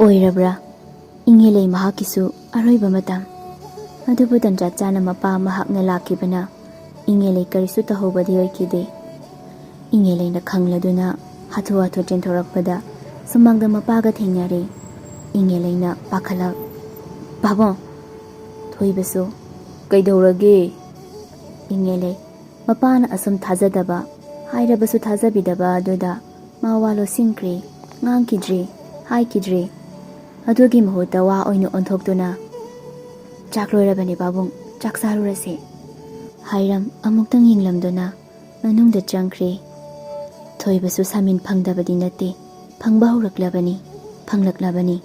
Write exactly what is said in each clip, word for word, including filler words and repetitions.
ꯑꯣꯏꯔꯕ꯭ꯔꯥ? ꯏꯉꯦꯂꯩ ꯃꯍꯥꯛꯀꯤꯁꯨ ꯑꯔꯣꯏꯕ ꯃꯇꯝ꯫ ꯑꯗꯨꯕꯨ ꯇꯟꯖꯥ ꯆꯥꯅ ꯃꯄꯥ ꯃꯍꯥꯛꯅ ꯂꯥꯛꯈꯤꯕꯅ ꯏꯉꯦꯂꯩ ꯀꯔꯤꯁꯨ ꯇꯧꯍꯧꯕꯗꯤ ꯑꯣꯏꯈꯤꯗꯦ꯫ ꯏꯉꯦꯂꯩꯅ ꯈꯪꯂꯗꯨꯅ ꯍꯥꯊꯨ ꯍꯥꯊꯨ ꯆꯦꯟꯊꯣꯔꯛꯄꯗ ꯁꯨꯃꯥꯡꯗ ꯃꯄꯥꯒ ꯊꯦꯡꯅꯔꯦ꯫ ꯏꯉꯦꯂꯩꯅ ꯄꯥꯈꯠꯂꯛ, "ꯄꯥꯕꯨꯡ!" ꯊꯣꯏꯕꯁꯨ, "ꯀꯩꯗꯧꯔꯒꯦ?" ꯏꯉꯦꯂꯩ, ꯃꯄꯥꯅ ꯑꯁꯨꯝ ꯊꯥꯖꯗꯕ, ꯍꯥꯏꯔꯕꯁꯨ ꯊꯥꯖꯕꯤꯗꯕ ꯑꯗꯨꯗ ꯃꯥ ꯋꯥ ꯂꯣꯠꯁꯤꯟꯈ꯭ꯔꯦ, ꯉꯥꯡꯈꯤꯗ꯭ꯔꯦ, ꯍꯥꯏꯈꯤꯗ꯭ꯔꯦ꯫ ꯑꯗꯨꯒꯤ ꯃꯍꯨꯠꯇ ꯋꯥ ꯑꯣꯏꯅ ꯑꯣꯟꯊꯣꯛꯇꯨꯅ, "ꯆꯥꯛ ꯂꯣꯏꯔꯕꯅꯦ ꯄꯥꯕꯨꯡ, ꯆꯥꯛ ꯆꯥꯔꯨꯔꯁꯦ꯫" ꯍꯥꯏꯔꯝ ꯑꯃꯨꯛꯇꯪ ꯌꯦꯡꯂꯝꯗꯨꯅ ꯃꯅꯨꯡꯗ ꯆꯪꯈ꯭ꯔꯦ꯫ ꯊꯣꯏꯕꯁꯨ ꯁꯥꯃꯤꯟ ꯐꯪꯗꯕꯗꯤ ꯅꯠꯇꯦ, ꯐꯪꯕ ꯍꯧꯔꯛꯂꯕꯅꯤ, ꯐꯪꯂꯛꯂꯕꯅꯤ꯫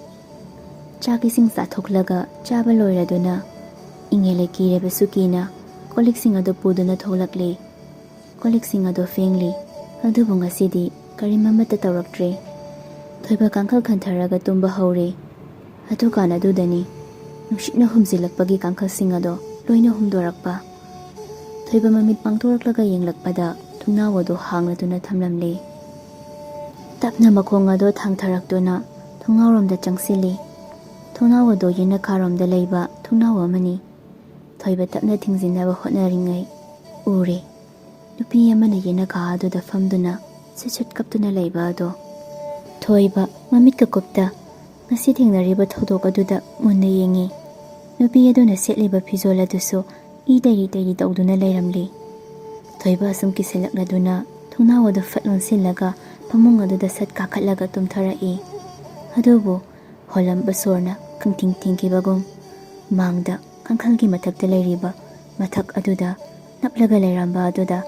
ꯆꯥꯛ ꯏꯁꯤꯡ ꯆꯥꯊꯣꯛꯂꯒ ꯆꯥꯕ ꯂꯣꯏꯔꯗꯨꯅ ꯏꯉꯦꯂꯩ ꯀꯤꯔꯕꯁꯨ ꯀꯤꯅ ꯀꯣꯜꯂꯤꯛꯁꯤꯡ ꯑꯗꯨ ꯄꯨꯗꯨꯅ ꯊꯣꯛꯂꯛꯂꯦ꯫ ꯀꯣꯜꯂꯤꯛꯁꯤꯡ ꯑꯗꯨ ꯐꯦꯡꯂꯤ꯫ ꯑꯗꯨꯕꯨ ꯉꯁꯤꯗꯤ ꯀꯔꯤꯝ ꯑꯃꯠꯇ ꯇꯧꯔꯛꯇ꯭ꯔꯦ꯫ ꯊꯣꯏꯕ ꯀꯥꯡꯈꯜ ꯈꯟꯊꯔꯒ ꯇꯨꯝꯕ ꯍꯧꯔꯦ꯫ ꯑꯗꯨꯀꯥꯟ ꯑꯗꯨꯗꯅꯤ ꯅꯨꯡꯁꯤꯠꯅ ꯍꯨꯝꯖꯤꯜꯂꯛꯄꯒꯤ ꯀꯥꯡꯈꯜꯁꯤꯡ ꯑꯗꯣ ꯂꯣꯏꯅ ꯍꯨꯝꯗꯣꯔꯛꯄ꯫ ꯊꯣꯏꯕ ꯃꯃꯤꯠ ꯄꯥꯡꯊꯣꯔꯛꯂꯒ ꯌꯦꯡꯂꯛꯄꯗ ꯊꯣꯡꯅꯥꯎ ꯑꯗꯨ ꯍꯥꯡꯂꯗꯨꯅ ꯊꯝꯂꯝꯂꯦ꯫ ꯇꯞꯅ ꯃꯈꯣꯡ ꯑꯗꯣ ꯊꯥꯡꯊꯔꯛꯇꯨꯅ ꯊꯣꯡꯅꯥꯎꯔꯣꯝꯗ ꯆꯪꯁꯤꯜꯂꯤ꯫ ꯊꯣꯡꯅꯥꯎ ꯑꯗꯣ ꯌꯦꯅꯈꯥꯔꯣꯝꯗ ꯂꯩꯕ ꯊꯣꯡꯅꯥꯎ ꯑꯃꯅꯤ꯫ ꯊꯣꯏꯕ ꯇꯞꯅ ꯊꯤꯡꯖꯤꯟꯅꯕ ꯍꯣꯠꯅꯔꯤꯉꯩ ꯎꯔꯦ꯫ ꯅꯨꯄꯤ ꯑꯃꯅ ꯌꯦꯅꯈꯥ ꯑꯗꯨꯗ ꯐꯝꯗꯨꯅ ꯁꯨꯠ ꯁꯨꯠ ꯀꯞꯇꯨꯅ ꯂꯩꯕ ꯑꯗꯣ꯫ ꯊꯣꯏꯕ ꯃꯃꯤꯠꯀ ꯀꯨꯞꯇ ꯉꯁꯤ ꯊꯦꯡꯅꯔꯤꯕ ꯊꯧꯗꯣꯛ ꯑꯗꯨꯗ ꯃꯨꯟꯅ ꯌꯦꯡꯉꯤ꯫ ꯅꯨꯄꯤ ꯑꯗꯨꯅ ꯁꯦꯠꯂꯤꯕ ꯐꯤꯖꯣꯜ ꯑꯗꯨꯁꯨ ꯏ ꯇꯩꯔꯤ ꯇꯩꯔꯤ ꯇꯧꯗꯨꯅ ꯂꯩꯔꯝꯂꯤ꯫ ꯊꯣꯏꯕ ꯑꯁꯨꯝ ꯀꯤꯁꯤꯜꯂꯛꯂꯗꯨꯅ ꯊꯣꯡꯅꯥꯎ ꯑꯗꯨ ꯐꯠ ꯂꯣꯟꯁꯤꯜꯂꯒ ꯐꯃꯨꯡ ꯑꯗꯨꯗ ꯁꯠ ꯀꯥꯈꯠꯂꯒ ꯇꯨꯝꯊꯔꯛꯏ꯫ ꯑꯗꯨꯕꯨ ꯍꯣꯜꯂꯝꯕ ꯁꯣꯔꯅ ꯈꯪꯊꯤꯡ ꯊꯤꯡꯈꯤꯕꯒꯨꯝ ꯃꯥꯡꯗ ꯀꯥꯡꯈꯜꯒꯤ ꯃꯊꯛꯇ ꯂꯩꯔꯤꯕ ꯃꯊꯛ ꯑꯗꯨꯗ ꯅꯞꯂꯒ ꯂꯩꯔꯝꯕ ꯑꯗꯨꯗ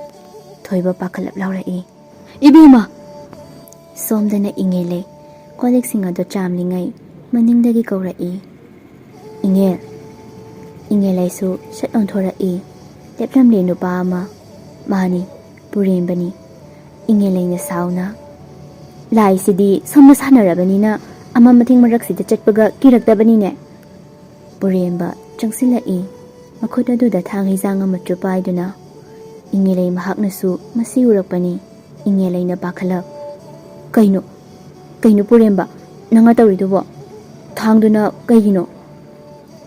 ꯊꯣꯏꯕ ꯄꯥꯈꯠꯂꯞ ꯂꯥꯎꯔꯛꯏ, "ꯏꯕꯦꯝꯃ!" ꯁꯣꯝꯗꯅ ꯏꯉꯦꯜꯂꯩ ꯀꯣꯜꯂꯤꯛꯁꯤꯡ ꯑꯗꯨ ꯆꯥꯝꯂꯤꯉꯩ ꯃꯅꯤꯡꯗꯒꯤ ꯀꯧꯔꯛꯏ, "ꯏꯉꯦꯜ!" ꯏꯉꯦꯜꯂꯩꯁꯨ ꯁꯠ ꯑꯣꯟꯊꯣꯔꯛꯏ꯫ ꯂꯦꯞꯂꯝꯂꯦ ꯅꯨꯄꯥ ꯑꯃ꯫ ꯃꯥꯅꯤ, ꯄꯨꯔꯦꯝꯕꯅꯤ꯫ ꯏꯉꯦꯜꯂꯩꯅ ꯁꯥꯎꯅ, "ꯂꯥꯏꯁꯤꯗꯤ ꯁꯣꯝꯅ ꯁꯥꯟꯅꯔꯕꯅꯤꯅ ꯑꯃ ꯃꯊꯦꯡ ꯃꯔꯛꯁꯤꯗ ꯆꯠꯄꯒ ꯀꯤꯔꯛꯇꯕꯅꯤꯅꯦ꯫" ꯄꯨꯔꯦꯝꯕ ꯆꯪꯁꯤꯜꯂꯛꯏ꯫ ꯃꯈꯨꯠ ꯑꯗꯨꯗ ꯊꯥꯡ ꯍꯩꯖꯥꯡ ꯑꯃꯁꯨ ꯄꯥꯏꯗꯨꯅ꯫ ꯏꯉꯦꯜꯂꯩ ꯃꯍꯥꯛꯅꯁꯨ ꯃꯁꯤ ꯎꯔꯛꯄꯅꯤ꯫ ꯏꯉꯦꯜꯂꯩꯅ ꯄꯥꯈꯠꯂꯛ, "ꯀꯩꯅꯣ? ꯀꯩꯅꯣ ꯄꯨꯔꯦꯝꯕ? ꯅꯪꯅ ꯇꯧꯔꯤꯗꯨꯕꯣ?" ꯊꯥꯡꯗꯨꯅ ꯀꯩꯒꯤꯅꯣ?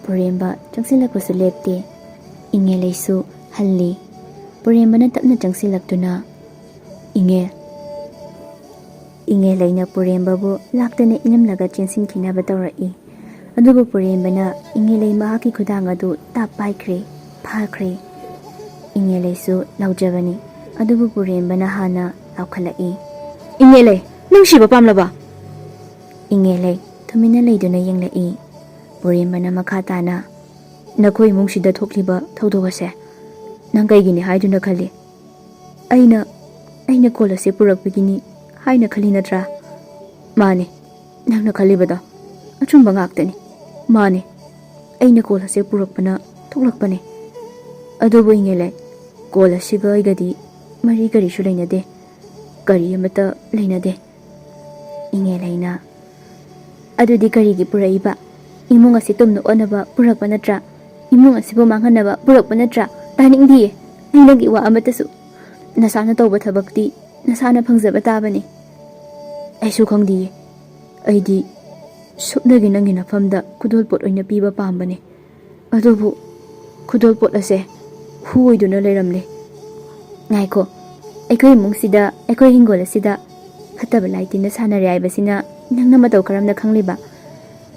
ꯄꯨꯔꯦꯝꯕ ꯆꯪꯁꯤꯜꯂꯛꯄꯁꯨ ꯂꯦꯞꯇꯦ꯫ ꯏꯉꯦꯂꯩꯁꯨ ꯍꯜꯂꯤ꯫ ꯄꯨꯔꯦꯝꯕꯅ ꯇꯞꯅ ꯆꯪꯁꯤꯜꯂꯛꯇꯨꯅ, "ꯏꯉꯦ"꯫ ꯏꯉꯦꯂꯩꯅ ꯄꯨꯔꯦꯝꯕꯕꯨ ꯂꯥꯛꯇꯅ ꯏꯜꯂꯝꯂꯒ ꯆꯦꯟꯁꯤꯟꯈꯤꯅꯕ ꯇꯧꯔꯛꯏ꯫ ꯑꯗꯨꯕꯨ ꯄꯨꯔꯦꯝꯕꯅ ꯏꯉꯦꯂꯩ ꯃꯍꯥꯛꯀꯤ ꯈꯨꯗꯥꯡ ꯑꯗꯨ ꯇꯥꯞ ꯄꯥꯏꯈ꯭ꯔꯦ, ꯐꯥꯈ꯭ꯔꯦ꯫ ꯏꯉꯦꯂꯩꯁꯨ ꯂꯥꯎꯖꯕꯅꯤ꯫ ꯑꯗꯨꯕꯨ ꯄꯨꯔꯦꯝꯕꯅ ꯍꯥꯟꯅ ꯂꯥꯎꯈꯠꯂꯛꯏ, "ꯏꯉꯦꯂꯩ, ꯅꯪ ꯁꯤꯕ ꯄꯥꯝꯂꯕ?" ꯏꯉꯦꯂꯩ ꯇꯨꯃꯤꯟꯅ ꯂꯩꯗꯨꯅ ꯌꯦꯡꯂꯛꯏ꯫ ꯄꯨꯔꯦꯝꯕꯅ ꯃꯈꯥ ꯇꯥꯅ, "ꯅꯈꯣꯏ ꯏꯃꯨꯡꯁꯤꯗ ꯊꯣꯛꯂꯤꯕ ꯊꯧꯗꯣꯛ ꯑꯁꯦ ꯅꯪ ꯀꯩꯒꯤꯅꯤ ꯍꯥꯏꯗꯨꯅ ꯈꯜꯂꯤ?" "ꯑꯩꯅ, ꯑꯩꯅ ꯀꯣꯜ ꯑꯁꯤ ꯄꯨꯔꯛꯄꯒꯤꯅꯤ ꯍꯥꯏꯅ ꯈꯜꯂꯤ ꯅꯠꯇ꯭ꯔꯥ?" "ꯃꯥꯅꯤ, ꯅꯪꯅ ꯈꯜꯂꯤꯕꯗꯣ ꯑꯆꯨꯝꯕ ꯉꯥꯛꯇꯅꯤ꯫ ꯃꯥꯅꯤ, ꯑꯩꯅ ꯀꯣꯜ ꯑꯁꯤ ꯄꯨꯔꯛꯄꯅ ꯊꯣꯛꯂꯛꯄꯅꯤ꯫ ꯑꯗꯨꯕꯨ ꯏꯉꯦꯂꯩ, ꯀꯣꯜ ꯑꯁꯤꯒ ꯑꯩꯒꯗꯤ ꯃꯔꯤ ꯀꯔꯤꯁꯨ ꯂꯩꯅꯗꯦ꯫ ꯀꯔꯤ ꯑꯃꯠꯇ ꯂꯩꯅꯗꯦ꯫" ꯏꯉꯦꯂꯩꯅ, "ꯑꯗꯨꯗꯤ ꯀꯔꯤꯒꯤ ꯄꯨꯔꯛꯏꯕ? ꯏꯃꯨꯡ ꯑꯁꯤ ꯇꯨꯝꯅ ꯑꯣꯟꯅꯕ ꯄꯨꯔꯛꯄ ꯅꯠꯇ꯭ꯔꯥ? ꯏꯃꯨꯡ ꯑꯁꯤꯕꯨ ꯃꯥꯡꯍꯟꯅꯕ ꯄꯨꯔꯛꯄ ꯅꯠꯇ꯭ꯔꯥ? ꯇꯥꯅꯤꯡꯗꯤꯌꯦ ꯑꯩ ꯅꯪꯒꯤ ꯋꯥ ꯑꯃꯠꯇꯁꯨ꯫ ꯅꯁꯥꯅ ꯇꯧꯕ ꯊꯕꯛꯇꯤ ꯅꯁꯥꯅ ꯐꯪꯖꯕ ꯇꯥꯕꯅꯤ꯫" "ꯑꯩꯁꯨ ꯈꯪꯗꯤꯌꯦ꯫ ꯑꯩꯗꯤ ꯁꯨꯞꯅꯒꯤ ꯅꯪꯒꯤ ꯅꯐꯝꯗ ꯈꯨꯗꯣꯜꯄꯣꯠ ꯑꯣꯏꯅ ꯄꯤꯕ ꯄꯥꯝꯕꯅꯤ꯫ ꯑꯗꯨꯕꯨ ꯈꯨꯗꯣꯜꯄꯣꯠ ꯑꯁꯦ ꯍꯨ ꯑꯣꯏꯗꯨꯅ ꯂꯩꯔꯝꯂꯦ꯫" "ꯉꯥꯏꯈꯣ, ꯑꯩꯈꯣꯏ ꯏꯃꯨꯡꯁꯤꯗ, ꯑꯩꯈꯣꯏ ꯍꯤꯡꯒꯣꯜ ꯑꯁꯤꯗ ꯐꯠꯇꯕ ꯂꯥꯏ ꯇꯤꯟꯅ ꯁꯥꯟꯅꯔꯦ ꯍꯥꯏꯕꯁꯤꯅ ꯅꯪꯅ ꯃꯇꯧ ꯀꯔꯝꯅ ꯈꯪꯂꯤꯕ?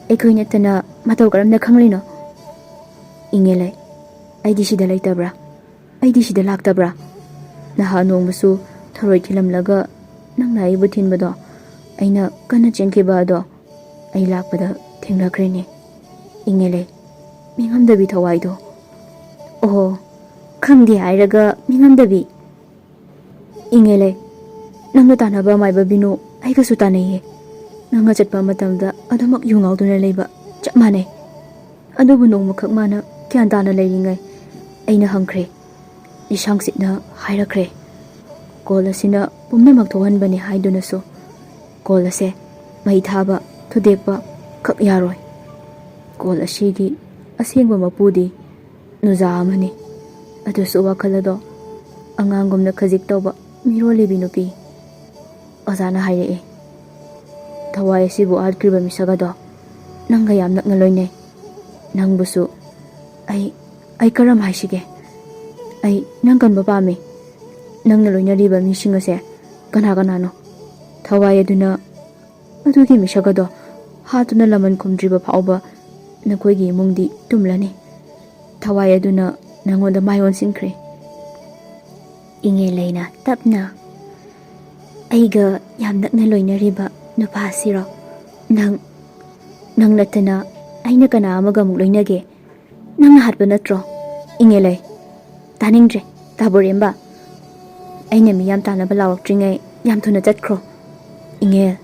ꯑꯩꯈꯣꯏ ꯅꯠꯇꯅ ꯃꯇꯧ ꯀꯔꯝꯅ ꯈꯪꯂꯤꯅꯣ?" "ꯏꯉꯦꯂꯩ, ꯑꯩꯗꯤ ꯁꯤꯗ ꯂꯩꯇꯕ꯭ꯔꯥ? ꯑꯩꯗꯤ ꯁꯤꯗ ꯂꯥꯛꯇꯕ꯭ꯔꯥ? ꯅꯍꯥꯟ ꯅꯣꯡꯃꯁꯨ ꯊꯔꯣꯏ ꯈꯤꯜꯂꯝꯂꯒ ꯅꯪꯅ ꯑꯩꯕꯨ ꯊꯤꯟꯕꯗꯣ, ꯑꯩꯅ ꯀꯟꯅ ꯆꯦꯟꯈꯤꯕ ꯑꯗꯣ ꯑꯩ ꯂꯥꯛꯄꯗ ꯊꯦꯡꯅꯈ꯭ꯔꯦꯅꯦ꯫" ꯏꯉꯦꯂꯩ, ꯃꯤꯉꯝꯗꯕꯤ ꯊꯋꯥꯏꯗꯣ꯫ "ꯑꯣꯍꯣ, ꯈꯪꯗꯦ ꯍꯥꯏꯔꯒ ꯃꯤꯉꯝꯗꯕꯤ꯫" "ꯏꯉꯦꯂꯩ, ꯅꯪꯅ ꯇꯥꯟꯅꯕ ꯃꯥꯏꯕ ꯕꯤꯅꯨ ꯑꯩꯒꯁꯨ ꯇꯥꯟꯅꯩꯌꯦ꯫ ꯅꯪꯅ ꯆꯠꯄ ꯃꯇꯝꯗ ꯑꯗꯨꯃꯛ ꯌꯨ ꯉꯥꯎꯗꯨꯅ ꯂꯩꯕ ꯆꯞ ꯃꯥꯟꯅꯩ꯫ ꯑꯗꯨꯕꯨ ꯅꯣꯡꯃꯈꯛ ꯃꯥꯅ ꯒ꯭ꯌꯥꯟ ꯇꯥꯅ ꯂꯩꯔꯤꯉꯩ ꯑꯩꯅ ꯍꯪꯈ꯭ꯔꯦ꯫ ꯂꯤꯁꯥꯡꯁꯤꯠꯅ ꯍꯥꯏꯔꯛꯈ꯭ꯔꯦ, ꯀꯣꯜ ꯑꯁꯤꯅ ꯄꯨꯝꯅꯃꯛ ꯊꯣꯛꯍꯟꯕꯅꯤ ꯍꯥꯏꯗꯨꯅꯁꯨ꯫ ꯀꯣꯜ ꯑꯁꯦ ꯃꯩ ꯊꯥꯕ, ꯊꯨꯗꯦꯛꯄ ꯈꯛ ꯌꯥꯔꯣꯏ꯫ ꯀꯣꯜ ꯑꯁꯤꯒꯤ ꯑꯁꯦꯡꯕ ꯃꯄꯨꯗꯤ ꯅꯨꯖꯥ ꯑꯃꯅꯤ꯫ ꯑꯗꯨꯁꯨ ꯋꯥꯈꯜ ꯑꯗꯣ ꯑꯉꯥꯡꯒꯨꯝꯅ ꯈꯖꯤꯛ ꯇꯧꯕ ꯃꯤꯔꯣꯜꯂꯤꯕꯤ ꯅꯨꯄꯤ꯫" ꯑꯣꯖꯥꯅ ꯍꯥꯏꯔꯛꯏ, "ꯊꯋꯥꯏ ꯑꯁꯤꯕꯨ ꯍꯥꯠꯈ꯭ꯔꯤꯕ ꯃꯤꯁꯛ ꯑꯗꯣ ꯅꯪꯒ ꯌꯥꯝ ꯅꯛꯅ ꯂꯣꯏꯅꯩ꯫ ꯅꯪꯕꯨꯁꯨ ꯑꯩ, ꯑꯩ ꯀꯔꯝ ꯍꯥꯏꯁꯤꯒꯦ? ꯑꯩ ꯅꯪ ꯀꯟꯕ ꯄꯥꯝꯃꯤ꯫ ꯅꯪꯅ ꯂꯣꯏꯅꯔꯤꯕ ꯃꯤꯁꯤꯡ ꯑꯁꯦ ꯀꯅꯥ ꯀꯅꯥꯅꯣ? ꯊꯋꯥꯏ ꯑꯗꯨꯅ ꯑꯗꯨꯒꯤ ꯃꯤꯁꯛ ꯑꯗꯣ ꯍꯥꯠꯇꯨꯅ ꯂꯃꯟ ꯈꯨꯝꯗ꯭ꯔꯤꯕ ꯐꯥꯎꯕ ꯅꯈꯣꯏꯒꯤ ꯏꯃꯨꯡꯗꯤ ꯇꯨꯝꯂꯅꯤ꯫ ꯊꯋꯥꯏ ꯑꯗꯨꯅ ꯅꯪꯉꯣꯟꯗ ꯃꯥꯏ ꯑꯣꯟꯁꯤꯟꯈ꯭ꯔꯦ꯫ ꯏꯉꯦꯂꯩꯅ ꯇꯞꯅ, "ꯑꯩꯒ ꯌꯥꯝ ꯅꯛꯅ ꯂꯣꯏꯅꯔꯤꯕ ꯅꯨꯄꯥꯁꯤꯔꯣ? ꯅꯪ, ꯅꯪ ꯅꯠꯇꯅ ꯑꯩꯅ ꯀꯅꯥ ꯑꯃꯒ ꯑꯃꯨꯛ ꯂꯣꯏꯅꯒꯦ? ꯅꯪꯅ ꯍꯥꯠꯄ ꯅꯠꯇ꯭ꯔꯣ?" "ꯏꯉꯦꯂꯩ, ꯇꯥꯅꯤꯡꯗ꯭ꯔꯦ, ꯇꯥꯕꯣꯔꯦꯝꯕ꯫ ꯑꯩꯅ ꯃꯤ ꯌꯥꯝ ꯇꯥꯅꯕ ꯂꯥꯎꯔꯛꯇ꯭ꯔꯤꯉꯩ ꯌꯥꯝ ꯊꯨꯅ ꯆꯠꯈ꯭ꯔꯣ꯫ ꯏꯉꯦꯜ,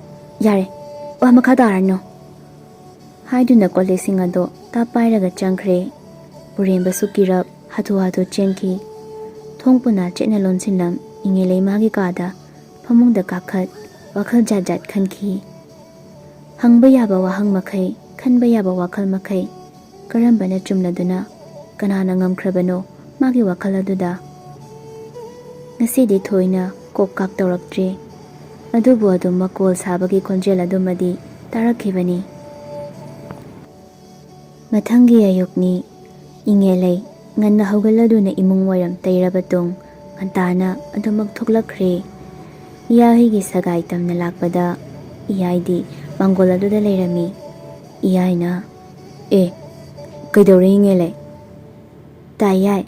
ꯌꯥꯔꯦ, ꯋꯥ ꯃꯈꯥ ꯇꯥꯔꯅꯨ," ꯍꯥꯏꯗꯨꯅ ꯀꯣꯜꯂꯤꯛꯁꯤꯡ ꯑꯗꯣ ꯇꯞ ꯄꯥꯏꯔꯒ ꯆꯪꯈ꯭ꯔꯦ꯫ ꯄꯨꯔꯦꯝꯕꯁꯨ ꯀꯤꯔꯞ ꯍꯥꯊꯨ ꯍꯥꯊꯨ ꯆꯦꯟꯈꯤ꯫ ꯊꯣꯡ ꯄꯨꯅꯥ ꯆꯦꯠꯅ ꯂꯣꯟꯁꯤꯟꯂꯝ ꯏꯉꯦꯂꯩ ꯃꯥꯒꯤ ꯀꯥꯗ ꯐꯃꯨꯡꯗ ꯀꯥꯈꯠ ꯋꯥꯈꯜ ꯖꯥꯠ ꯖꯥꯠ ꯈꯟꯈꯤ꯫ ꯍꯪꯕ ꯌꯥꯕ ꯋꯥꯍꯪ ꯃꯈꯩ, ꯈꯟꯕ ꯌꯥꯕ ꯋꯥꯈꯜ ꯃꯈꯩ ꯀꯔꯝꯕꯅ ꯆꯨꯝꯂꯗꯨꯅ ꯀꯅꯥꯅ ꯉꯝꯈ꯭ꯔꯕꯅꯣ ꯃꯥꯒꯤ ꯋꯥꯈꯜ ꯑꯗꯨꯗ? ꯉꯁꯤꯗꯤ ꯊꯣꯏꯅ ꯀꯣꯛ ꯀꯥꯛ ꯇꯧꯔꯛꯇ꯭ꯔꯤ꯫ ꯑꯗꯨꯕꯨ ꯑꯗꯨꯝ ꯃꯀꯣꯜ ꯁꯥꯕꯒꯤ ꯈꯣꯟꯖꯦꯜ ꯑꯗꯨꯃꯗꯤ ꯇꯥꯔꯛꯈꯤꯕꯅꯤ꯫ ꯃꯊꯪꯒꯤ ꯑꯌꯨꯛꯅꯤ꯫ ꯏꯉꯦꯂꯩ ꯉꯟꯅ ꯍꯧꯒꯠꯂꯗꯨꯅ ꯏꯃꯨꯡ ꯋꯥꯏꯔꯝ ꯇꯩꯔꯕ ꯇꯨꯡ ꯉꯟꯇꯥꯅ ꯑꯗꯨꯃꯛ ꯊꯣꯛꯂꯛꯈ꯭ꯔꯦ꯫ ꯏꯌꯥꯍꯣꯏꯒꯤ ꯁꯒꯥꯏ ꯇꯝꯅ ꯂꯥꯛꯄꯗ ꯏꯌꯥꯏꯗꯤ ꯃꯥꯡꯒꯣꯜ ꯑꯗꯨꯗ ꯂꯩꯔꯝꯃꯤ꯫ ꯏꯌꯥꯏꯅ, "ꯑꯦ, ꯀꯩꯗꯧꯔꯦ ꯏꯉꯦꯂꯩ?" "ꯇꯥꯏ ꯌꯥꯏ,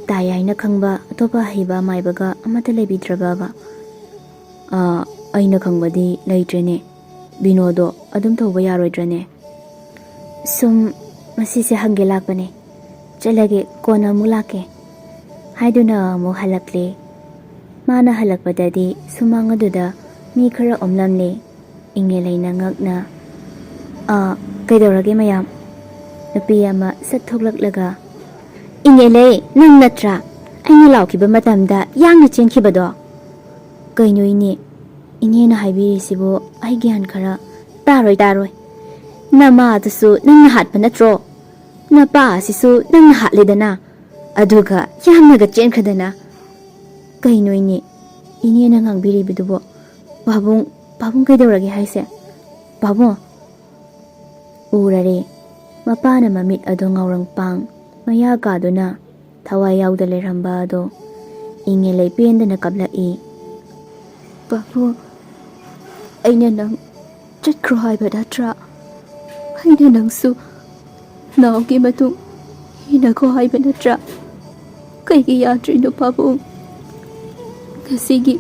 ꯇꯥꯏ ꯌꯥꯏꯅ ꯈꯪꯕ ꯑꯇꯣꯞꯄ ꯑꯍꯩꯕ ꯑꯃꯥꯏꯕꯒ ꯑꯃꯠꯇ ꯂꯩꯕꯤꯗ꯭ꯔꯕꯕ?" "ꯑꯥ, ꯑꯩꯅ ꯈꯪꯕꯗꯤ ꯂꯩꯇ꯭ꯔꯦꯅꯦ꯫ ꯕꯤꯅꯣꯗꯣ ꯑꯗꯨꯝ ꯇꯧꯕ ꯌꯥꯔꯣꯏꯗ꯭ꯔꯅꯦ?" "ꯁꯨꯝ ꯃꯁꯤꯁꯦ ꯍꯪꯒꯦ ꯂꯥꯛꯄꯅꯦ꯫ ꯆꯠꯂꯒꯦ, ꯀꯣꯟꯅ ꯑꯃꯨꯛ ꯂꯥꯛꯀꯦ," ꯍꯥꯏꯗꯨꯅ ꯑꯃꯨꯛ ꯍꯜꯂꯛꯂꯦ꯫ ꯃꯥꯅ ꯍꯜꯂꯛꯄꯗꯗꯤ ꯁꯨꯃꯥꯡ ꯑꯗꯨꯗ ꯃꯤ ꯈꯔ ꯑꯣꯝꯂꯝꯂꯦ꯫ ꯏꯉꯦꯂꯩꯅ ꯉꯛꯅ, "ꯑꯥ, ꯀꯩꯗꯧꯔꯒꯦ ꯃꯌꯥꯝ?" ꯅꯨꯄꯤ ꯑꯃ ꯁꯠ ꯊꯣꯛꯂꯛꯂꯒ, "ꯏꯉꯦꯂꯩ, ꯅꯪ ꯅꯠꯇ꯭ꯔꯥ? ꯑꯩꯅ ꯂꯥꯎꯈꯤꯕ ꯃꯇꯝꯗ ꯌꯥꯡꯅ ꯆꯦꯟꯈꯤꯕꯗꯣ?" "ꯀꯩꯅꯣ ꯏꯅꯦ? ꯏꯅꯦꯅ ꯍꯥꯏꯕꯤꯔꯤꯁꯤꯕꯨ ꯑꯩ ꯒ꯭ꯌꯥꯟ ꯈꯔ ꯇꯥꯔꯣꯏ, ꯇꯥꯔꯣꯏ꯫ ꯅꯃꯥꯗꯨꯁꯨ ꯅꯪꯅ ꯍꯥꯠꯄ ꯅꯠꯇ꯭ꯔꯣ? ꯅꯄꯥ ꯑꯁꯤꯁꯨ ꯅꯪꯅ ꯍꯥꯠꯂꯦꯗꯅ? ꯑꯗꯨꯒ ꯌꯥꯝꯅꯒ ꯆꯦꯟꯈ꯭ꯔꯗꯅ꯫ ꯀꯩꯅꯣ ꯏꯅꯦ? ꯏꯅꯦꯅ ꯉꯥꯡꯕꯤꯔꯤꯕꯗꯨꯕꯣ? ꯄꯥꯕꯨꯡ, ꯄꯥꯕꯨꯡ ꯀꯩꯗꯧꯔꯒꯦ ꯍꯥꯏꯁꯦ? ꯄꯥꯕꯨꯡ?" ꯎꯔꯔꯦ꯫ ꯃꯄꯥꯅ ꯃꯃꯤꯠ ꯑꯗꯣ ꯉꯧꯔꯪ ꯄꯥꯡ ꯃꯌꯥ ꯀꯥꯗꯨꯅ ꯊꯋꯥꯏ ꯌꯥꯎꯗ ꯂꯩꯔꯝꯕ ꯑꯗꯣ ꯏꯉꯦꯂꯩ ꯄꯦꯟꯗꯅ ꯀꯞꯂꯛꯏ꯫ "ꯄꯥꯕꯨꯡ, ꯑꯩꯅ ꯅꯪ ꯆꯠꯈ꯭ꯔꯣ ꯍꯥꯏꯕ ꯅꯠꯇ꯭ꯔꯥ? ꯑꯩꯅ ꯅꯪꯁꯨ ꯅꯥꯎꯒꯤ ꯃꯇꯨꯡ ꯏꯟꯅꯈꯣ ꯍꯥꯏꯕ ꯅꯠꯇ꯭ꯔꯥ? ꯀꯩꯒꯤ ꯌꯥꯗ꯭ꯔꯤꯅꯣ ꯄꯥꯕꯨꯡ? ꯉꯁꯤꯒꯤ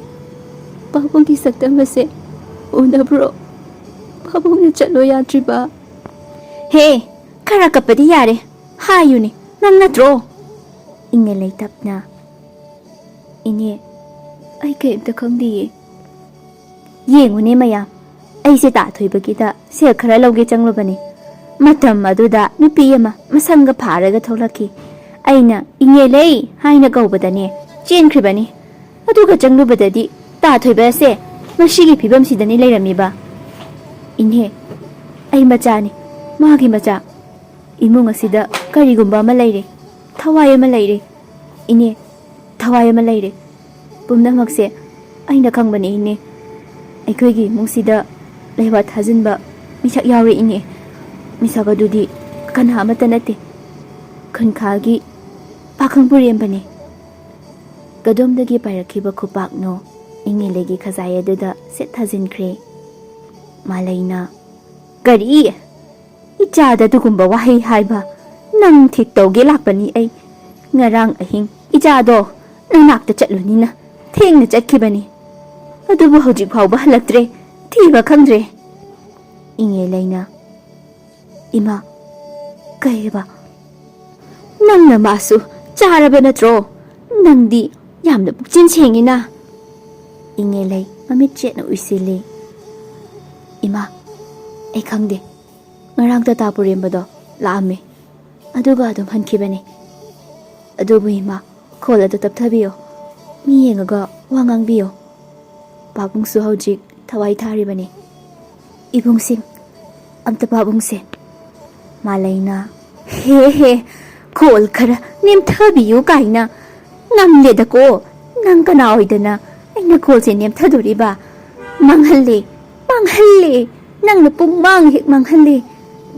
ꯄꯥꯕꯨꯡꯒꯤ ꯁꯛꯇꯝ ꯑꯁꯦ ꯎꯅꯕ꯭ꯔꯣ? ꯄꯥꯕꯨꯡꯅ ꯆꯠꯂꯣ ꯌꯥꯗ꯭ꯔꯤꯕ?" "ꯍꯦ, ꯈꯔ ꯀꯞꯄꯗꯤ ꯌꯥꯔꯦ꯫ ꯍꯥꯏꯌꯨꯅꯦ, ꯅꯪ ꯅꯠꯇ꯭ꯔꯣ?" ꯏꯉꯦꯂꯩ ꯇꯞꯅ꯫ "ꯏꯅꯦ, ꯑꯩ ꯀꯩꯝꯇ ꯈꯪꯗꯤꯌꯦ꯫" "ꯌꯦꯡꯉꯨꯅꯦ ꯃꯌꯥꯝ, ꯑꯩꯁꯦ ꯇꯥ ꯊꯣꯏꯕꯒꯤꯗ ꯁꯦꯜ ꯈꯔ ꯂꯧꯒꯦ ꯆꯪꯂꯨꯕꯅꯤ꯫ ꯃꯇꯝ ꯑꯗꯨꯗ ꯅꯨꯄꯤ ꯑꯃ ꯃꯁꯝꯒ ꯐꯥꯔꯒ ꯊꯣꯛꯂꯛꯈꯤ꯫ ꯑꯩꯅ 'ꯏꯉꯦꯂꯩ' ꯍꯥꯏꯅ ꯀꯧꯕꯗꯅꯦ ꯆꯦꯟꯈ꯭ꯔꯤꯕꯅꯤ꯫ ꯑꯗꯨꯒ ꯆꯪꯂꯨꯕꯗꯗꯤ ꯇꯥ ꯊꯣꯏꯕ ꯑꯁꯦ ꯉꯁꯤꯒꯤ ꯐꯤꯕꯝꯁꯤꯗꯅꯤ ꯂꯩꯔꯝꯃꯤꯕ꯫ ꯏꯅꯦ, ꯑꯩ ꯃꯆꯥꯅꯤ, ꯃꯥꯒꯤ ꯃꯆꯥ꯫ ꯏꯃꯨꯡ ꯑꯁꯤꯗ ꯀꯔꯤꯒꯨꯝꯕ ꯑꯃ ꯂꯩꯔꯦ, ꯊꯋꯥꯏ ꯑꯃ ꯂꯩꯔꯦ꯫ ꯏꯅꯦ, ꯊꯋꯥꯏ ꯑꯃ ꯂꯩꯔꯦ꯫ ꯄꯨꯝꯅꯃꯛꯁꯦ ꯑꯩꯅ ꯈꯪꯕꯅꯤ ꯏꯅꯦ꯫ ꯑꯩꯈꯣꯏꯒꯤ ꯏꯃꯨꯡꯁꯤꯗ ꯂꯩꯋꯥ ꯊꯥꯖꯤꯟꯕ ꯃꯤꯁꯛ ꯌꯥꯎꯔꯦ ꯏꯅꯦ꯫ ꯃꯤꯁꯛ ꯑꯗꯨꯗꯤ ꯀꯅꯥ ꯑꯃꯠꯇ ꯅꯠꯇꯦ, ꯈꯨꯟꯈꯥꯒꯤ ꯄꯥꯈꯪ ꯄꯨꯔꯦꯝꯕꯅꯤ꯫" ꯀꯗꯣꯝꯗꯒꯤ ꯄꯥꯏꯔꯛꯈꯤꯕ ꯈꯨꯄꯥꯛꯅꯣ ꯏꯉꯦꯂꯩꯒꯤ ꯈꯖꯥꯏ ꯑꯗꯨꯗ ꯁꯦꯠ ꯊꯥꯖꯤꯟꯈ꯭ꯔꯦ꯫ ꯃꯥꯂꯩꯅ, "ꯀꯔꯤ? ꯏꯆꯥꯗ ꯑꯗꯨꯒꯨꯝꯕ ꯋꯥꯍꯩ ꯍꯥꯏꯕ? ꯅꯪ ꯊꯤꯛ ꯇꯧꯒꯦ ꯂꯥꯛꯄꯅꯤ ꯑꯩ꯫ ꯉꯔꯥꯡ ꯑꯍꯤꯡ ꯏꯆꯥꯗꯣ ꯅꯅꯥꯛꯇ ꯆꯠꯂꯨꯅꯤꯅ ꯊꯦꯡꯅ ꯆꯠꯈꯤꯕꯅꯤ꯫ ꯑꯗꯨꯕꯨ ꯍꯧꯖꯤꯛ ꯐꯥꯎꯕ ꯍꯜꯂꯛꯇ꯭ꯔꯦ꯫ ꯊꯤꯕ ꯈꯪꯗ꯭ꯔꯦ꯫" ꯏꯉꯦꯂꯩꯅ, "ꯏꯃꯥ, ꯀꯩꯑꯕ? ꯅꯪꯅ ꯃꯥꯁꯨ ꯆꯥꯔꯕ ꯅꯠꯇ꯭ꯔꯣ? ꯅꯪꯗꯤ ꯌꯥꯝꯅ ꯄꯨꯛꯆꯦꯜ ꯁꯦꯡꯉꯤꯅ꯫" ꯏꯉꯦꯂꯩ ꯃꯃꯤꯠ ꯆꯦꯠꯅ ꯎꯏꯁꯤꯜꯂꯤ꯫ "ꯏꯃꯥ, ꯑꯩ ꯈꯪꯗꯦ꯫ ꯉꯔꯥꯡ ꯇꯥꯇꯥ ꯄꯨꯔꯦꯝꯕꯗꯣ ꯂꯥꯛꯑꯝꯃꯦ꯫ ꯑꯗꯨꯒ ꯑꯗꯨꯝ ꯍꯟꯈꯤꯕꯅꯦ꯫ ꯑꯗꯨꯕꯨ ꯏꯃꯥ, ꯈꯣꯜ ꯑꯗꯨ ꯇꯞꯊꯕꯤꯌꯣ꯫ ꯃꯤ ꯌꯦꯡꯉꯒ ꯋꯥ ꯉꯥꯡꯕꯤꯌꯣ꯫ ꯄꯥꯕꯨꯡꯁꯨ ꯍꯧꯖꯤꯛ ꯊꯋꯥꯏ ꯊꯥꯔꯤꯕꯅꯤ꯫ ꯏꯕꯨꯡꯁꯤꯡ, ꯑꯝꯇ ꯄꯥꯕꯨꯡꯁꯦ꯫" ꯃꯥꯂꯩꯅ, "ꯍꯦ ꯍꯦ, ꯈꯣꯜ ꯈꯔ ꯅꯦꯝꯊꯕꯤꯌꯨ ꯀꯥꯏꯅ꯫ ꯉꯝꯂꯦꯗꯀꯣ, ꯅꯪ ꯀꯅꯥ ꯑꯣꯏꯗꯅ ꯑꯩꯅ ꯈꯣꯜꯁꯦ ꯅꯦꯝꯊꯗꯣꯔꯤꯕ? ꯃꯥꯡꯍꯜꯂꯦ, ꯃꯥꯡꯍꯜꯂꯦ, ꯅꯪꯅ ꯄꯨꯡꯃꯥꯡ ꯍꯦꯛ ꯃꯥꯡꯍꯜꯂꯦ꯫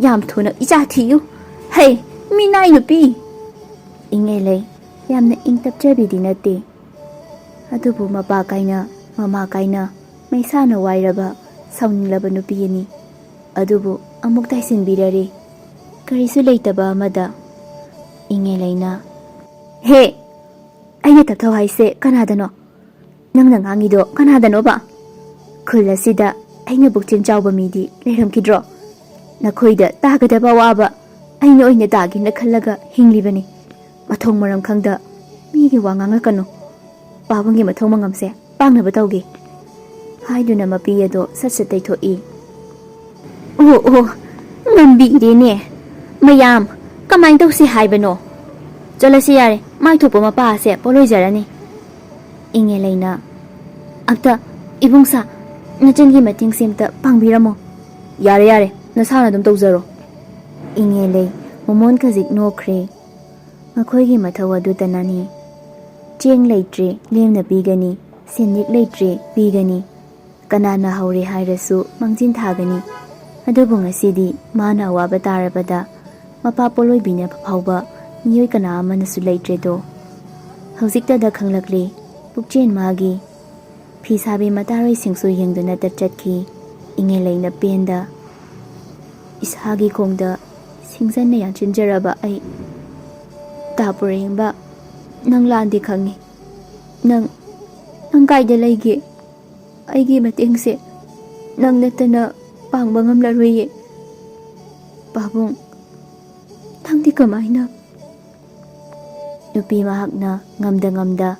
ꯌꯥꯝ ꯊꯨꯅ ꯏꯆꯥ ꯊꯤꯌꯨ꯫ ꯍꯩ, ꯃꯤꯅꯥꯏ ꯅꯨꯄꯤ!" ꯏꯉꯦꯂꯩ ꯌꯥꯝꯅ ꯏꯪ ꯇꯞꯆꯕꯤꯗꯤ ꯅꯠꯇꯦ, ꯑꯗꯨꯕꯨ ꯃꯄꯥ ꯀꯥꯏꯅ, ꯃꯃꯥ ꯀꯥꯏꯅ ꯃꯩꯁꯥꯅ ꯋꯥꯏꯔꯕ, ꯁꯥꯎꯅꯤꯡꯂꯕ ꯅꯨꯄꯤ ꯑꯅꯤ꯫ ꯑꯗꯨꯕꯨ ꯑꯃꯨꯛ ꯇꯥꯏꯁꯤꯟꯕꯤꯔꯔꯦ꯫ ꯀꯔꯤꯁꯨ ꯂꯩꯇꯕ ꯑꯃꯗ ꯏꯉꯦꯂꯩꯅ, "ꯍꯦ! ꯑꯩꯅ ꯇꯞꯊꯧ ꯍꯥꯏꯁꯦ ꯀꯅꯥꯗꯅꯣ? ꯅꯪꯅ ꯉꯥꯡꯉꯤꯗꯣ ꯀꯅꯥꯗꯅꯣꯕ? ꯈꯨꯜ ꯑꯁꯤꯗ ꯑꯩꯅ ꯄꯨꯛꯆꯦꯜ ꯆꯥꯎꯕ ꯃꯤꯗꯤ ꯂꯩꯔꯝꯈꯤꯗ꯭ꯔꯣ? ꯅꯈꯣꯏꯗ ꯇꯥꯒꯗꯕ ꯑꯋꯥꯕ ꯑꯩꯅ ꯑꯣꯏꯅ ꯇꯥꯒꯦꯅ ꯈꯜꯂꯒ ꯍꯤꯡꯂꯤꯕꯅꯤ꯫ ꯃꯊꯣꯡ ꯃꯔꯝ ꯈꯪꯗ ꯃꯤꯒꯤ ꯋꯥ ꯉꯥꯡꯉꯛꯀꯅꯨ꯫ ꯄꯥꯕꯨꯡꯒꯤ ꯃꯊꯧ ꯃꯉꯝꯁꯦ ꯄꯥꯡꯅꯕ ꯇꯧꯒꯦ" ꯍꯥꯏꯗꯨꯅ ꯃꯄꯤ ꯑꯗꯣ ꯁꯠ ꯁꯠ ꯇꯩꯊꯣꯛꯏ꯫ "ꯑꯣ, ꯑꯣ, ꯉꯝꯕꯤꯔꯦꯅꯦ꯫ ꯃꯌꯥꯝ, ꯀꯃꯥꯏꯅ ꯇꯧꯁꯤ ꯍꯥꯏꯕꯅꯣ? ꯆꯠꯂꯁꯤ ꯌꯥꯔꯦ, ꯃꯥꯏ ꯊꯣꯛꯄ ꯃꯄꯥ ꯑꯁꯦ ꯄꯣꯂꯣꯏꯖꯔꯅꯤ꯫" ꯏꯉꯦꯂꯩꯅ, "ꯑꯝꯇ, ꯏꯕꯨꯡꯁꯥ, ꯅꯆꯟꯒꯤ ꯃꯇꯦꯡꯁꯦ ꯑꯝꯇ ꯄꯥꯡꯕꯤꯔꯝꯃꯣ꯫" "ꯌꯥꯔꯦ, ꯌꯥꯔꯦ, ꯅꯁꯥꯅ ꯑꯗꯨꯝ ꯇꯧꯖꯔꯣ꯫" ꯏꯉꯦꯂꯩ ꯃꯃꯣꯟ ꯈꯖꯤꯛ ꯅꯣꯛꯈ꯭ꯔꯦ꯫ ꯃꯈꯣꯏꯒꯤ ꯃꯊꯧ ꯑꯗꯨꯇꯅꯅꯤ꯫ ꯆꯦꯡ ꯂꯩꯇ꯭ꯔꯦ, ꯂꯦꯝꯅ ꯄꯤꯒꯅꯤ, ꯁꯦꯟꯌꯦꯛ ꯂꯩꯇ꯭ꯔꯦ, ꯄꯤꯒꯅꯤ꯫ ꯀꯅꯥꯅ ꯍꯧꯔꯦ ꯍꯥꯏꯔꯁꯨ ꯃꯥꯡꯖꯤꯟ ꯊꯥꯒꯅꯤ꯫ ꯑꯗꯨꯕꯨ ꯉꯁꯤꯗꯤ ꯃꯥꯅ ꯑꯋꯥꯕ ꯇꯥꯔꯕꯗ ꯃꯄꯥ ꯄꯣꯂꯣꯏꯕꯤꯅ ꯐꯥꯎꯕ ꯃꯤꯑꯣꯏ ꯀꯅꯥ ꯑꯃꯅꯁꯨ ꯂꯩꯇ꯭ꯔꯦꯗꯣ꯫ ꯍꯧꯖꯤꯛꯇꯗ ꯈꯪꯂꯛꯂꯦ ꯄꯨꯛꯆꯦꯟ ꯃꯥꯒꯤ꯫ ꯐꯤ ꯁꯥꯕꯤ ꯃꯇꯥꯔꯣꯏꯁꯤꯡꯁꯨ ꯌꯦꯡꯗꯨꯅꯇ ꯆꯠꯈꯤ꯫ ꯏꯉꯦꯂꯩꯅ ꯄꯦꯟꯗ ꯏꯁꯥꯒꯤ ꯈꯣꯡꯗ ꯁꯤꯡꯖꯟꯅ ꯌꯥꯟꯁꯤꯟꯖꯔꯕ ꯑꯩ, "ꯇꯥ ꯄꯨꯔꯦꯝꯕ, ꯅꯪ ꯂꯥꯟꯗꯤ ꯈꯪꯉꯤ꯫ ꯅꯪ, ꯅꯪ ꯀꯥꯏꯗ ꯂꯩꯒꯦ? ꯑꯩꯒꯤ ꯃꯇꯦꯡꯁꯦ ꯅꯪ ꯅꯠꯇꯅ ꯄꯥꯡꯕ ꯉꯝꯂꯔꯣꯏꯌꯦ꯫ ꯄꯥꯕꯨꯡ, ꯅꯪꯗꯤ ꯀꯃꯥꯏꯅ?" ꯅꯨꯄꯤ ꯃꯍꯥꯛꯅ ꯉꯝꯗ ꯉꯝꯗ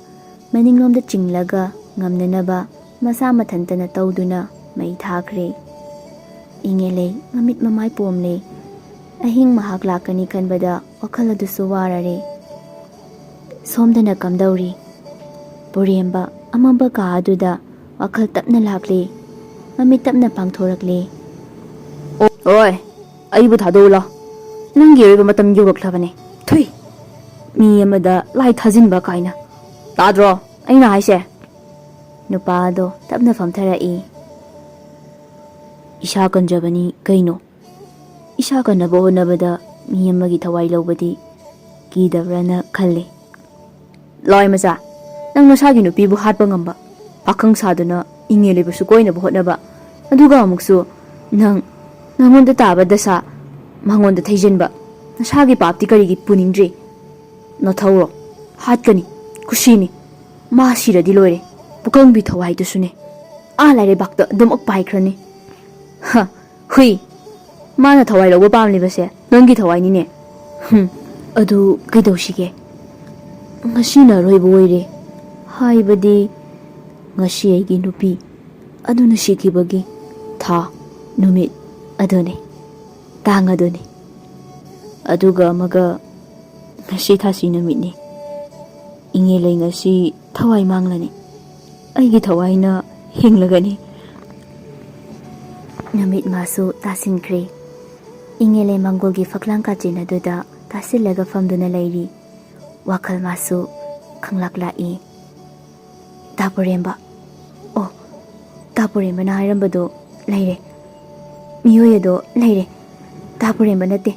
ꯃꯅꯤꯡꯂꯣꯝꯗ ꯆꯤꯡꯂꯒ ꯉꯝꯅꯅꯕ ꯃꯁꯥ ꯃꯊꯟꯇꯅ ꯇꯧꯗꯨꯅ ꯃꯩ ꯊꯥꯈ꯭ꯔꯦ꯫ ꯏꯉꯦꯂꯩ ꯃꯃꯤꯠ ꯃꯃꯥꯏ ꯄꯣꯝꯂꯦ꯫ ꯑꯍꯤꯡ ꯃꯍꯥꯛ ꯂꯥꯛꯀꯅꯤ ꯈꯟꯕꯗ ꯋꯥꯈꯜ ꯑꯗꯨꯁꯨ ꯋꯥꯔꯔꯦ꯫ ꯁꯣꯝꯗꯅ ꯀꯝꯗꯧꯔꯤ? ꯄꯨꯔꯦꯝꯕ ꯑꯃꯝꯕ ꯀꯥ ꯑꯗꯨꯗ ꯋꯥꯈꯜ ꯇꯞꯅ ꯂꯥꯛꯂꯦ꯫ ꯃꯃꯤꯠ ꯇꯞꯅ ꯄꯥꯡꯊꯣꯔꯛꯂꯦ꯫ "ꯑꯣ, ꯑꯣꯏ, ꯑꯩꯕꯨ ꯊꯥꯗꯣꯛꯎꯂꯣ꯫ ꯅꯪꯒꯤ ꯑꯔꯣꯏꯕ ꯃꯇꯝ ꯌꯧꯔꯛꯂꯕꯅꯦ꯫ ꯊꯨꯏ! ꯃꯤ ꯑꯃꯗ ꯂꯥꯏ ꯊꯥꯖꯤꯟꯕ ꯀꯥꯏꯅ꯫ ꯇꯥꯗ꯭ꯔꯣ ꯑꯩꯅ ꯍꯥꯏꯁꯦ?" ꯅꯨꯄꯥ ꯑꯗꯣ ꯇꯞꯅ ꯐꯝꯊꯔꯛꯏ꯫ "ꯏꯁꯥ ꯀꯟꯖꯕꯅꯤ ꯀꯩꯅꯣ?" ꯏꯁꯥ ꯀꯟꯅꯕ ꯍꯣꯠꯅꯕꯗ ꯃꯤ ꯑꯃꯒꯤ ꯊꯋꯥꯏ ꯂꯧꯕꯗꯤ ꯀꯤꯗꯕ꯭ꯔꯅ ꯈꯜꯂꯤ꯫ ꯂꯋꯥꯏ ꯃꯆꯥ, ꯅꯪ ꯅꯁꯥꯒꯤ ꯅꯨꯄꯤꯕꯨ ꯍꯥꯠꯄ ꯉꯝꯕ ꯄꯥꯈꯪ ꯁꯥꯗꯨꯅ ꯏꯉꯦꯜ ꯂꯩꯕꯁꯨ ꯀꯣꯏꯅꯕ ꯍꯣꯠꯅꯕ, ꯑꯗꯨꯒ ꯑꯃꯨꯛꯁꯨ ꯅꯪ, ꯅꯪꯉꯣꯟꯗ ꯇꯥꯕ ꯗꯁꯥ ꯃꯉꯣꯟꯗ ꯊꯩꯖꯤꯟꯕ, ꯅꯁꯥꯒꯤ ꯄꯥꯞꯇꯤ ꯀꯔꯤꯒꯤ ꯄꯨꯅꯤꯡꯗ꯭ꯔꯤ? ꯅꯊꯧꯔꯣ? ꯍꯥꯠꯀꯅꯤ, ꯈꯨꯁꯤꯅꯤ꯫ ꯃꯥ ꯁꯤꯔꯗꯤ ꯂꯣꯏꯔꯦ, ꯄꯨꯀꯪꯕꯤ ꯊꯋꯥꯏꯗꯨꯁꯨꯅꯦ꯫ ꯑꯥ ꯂꯥꯏꯔꯩꯕꯥꯛꯇ ꯑꯗꯨꯃꯛ ꯄꯥꯏꯈ꯭ꯔꯅꯤ꯫ ꯍ, ꯍꯨꯏ, ꯃꯥꯅ ꯊꯋꯥꯏ ꯂꯧꯕ ꯄꯥꯝꯂꯤꯕꯁꯦ ꯅꯪꯒꯤ ꯊꯋꯥꯏꯅꯤꯅꯦ꯫ ꯍꯨꯝ, ꯑꯗꯨ ꯀꯩꯗꯧꯁꯤꯒꯦ? ꯉꯁꯤꯅ ꯑꯔꯣꯏꯕ ꯑꯣꯏꯔꯦ꯫ ꯍꯥꯏꯕꯗꯤ, ꯉꯁꯤ ꯑꯩꯒꯤ ꯅꯨꯄꯤ ꯑꯗꯨꯅ ꯁꯤꯈꯤꯕꯒꯤ ꯊꯥ, ꯅꯨꯃꯤꯠ ꯑꯗꯨꯅꯤ, ꯇꯥꯡ ꯑꯗꯨꯅꯤ꯫ ꯑꯗꯨꯒ ꯑꯃꯒ, ꯉꯁꯤ ꯊꯥꯁꯤ ꯅꯨꯃꯤꯠꯅꯤ꯫ ꯏꯉꯦꯜ ꯂꯩ ꯉꯁꯤ ꯊꯋꯥꯏ ꯃꯥꯡꯂꯅꯤ꯫ ꯑꯩꯒꯤ ꯊꯋꯥꯏꯅ ꯍꯤꯡꯂꯒꯅꯤ꯫ ꯅꯨꯃꯤꯠ ꯃꯥꯁꯨ ꯇꯥꯁꯤꯟꯈ꯭ꯔꯦ꯫ ꯏꯉꯦꯜ ꯂꯩ ꯃꯪꯒꯣꯜꯒꯤ ꯐꯛꯂꯥꯡ ꯀꯥꯆꯤꯟ ꯑꯗꯨꯗ ꯇꯥꯁꯤꯜꯂꯒ ꯐꯝꯗꯨꯅ ꯂꯩꯔꯤ꯫ ꯋꯥꯈꯜ ꯃꯥꯁꯨ ꯈꯪꯂꯥꯛ ꯂꯥꯛꯏ꯫ ꯇꯥ ꯄꯨꯔꯦꯝꯕ꯫ ꯑꯣ, ꯇꯥ ꯄꯨꯔꯦꯝꯕꯅ ꯍꯥꯏꯔꯝꯕꯗꯣ ꯂꯩꯔꯦ꯫ ꯃꯤꯑꯣꯏ ꯑꯗꯣ ꯂꯩꯔꯦ꯫ ꯇꯥ ꯄꯨꯔꯦꯝꯕ ꯅꯠꯇꯦ꯫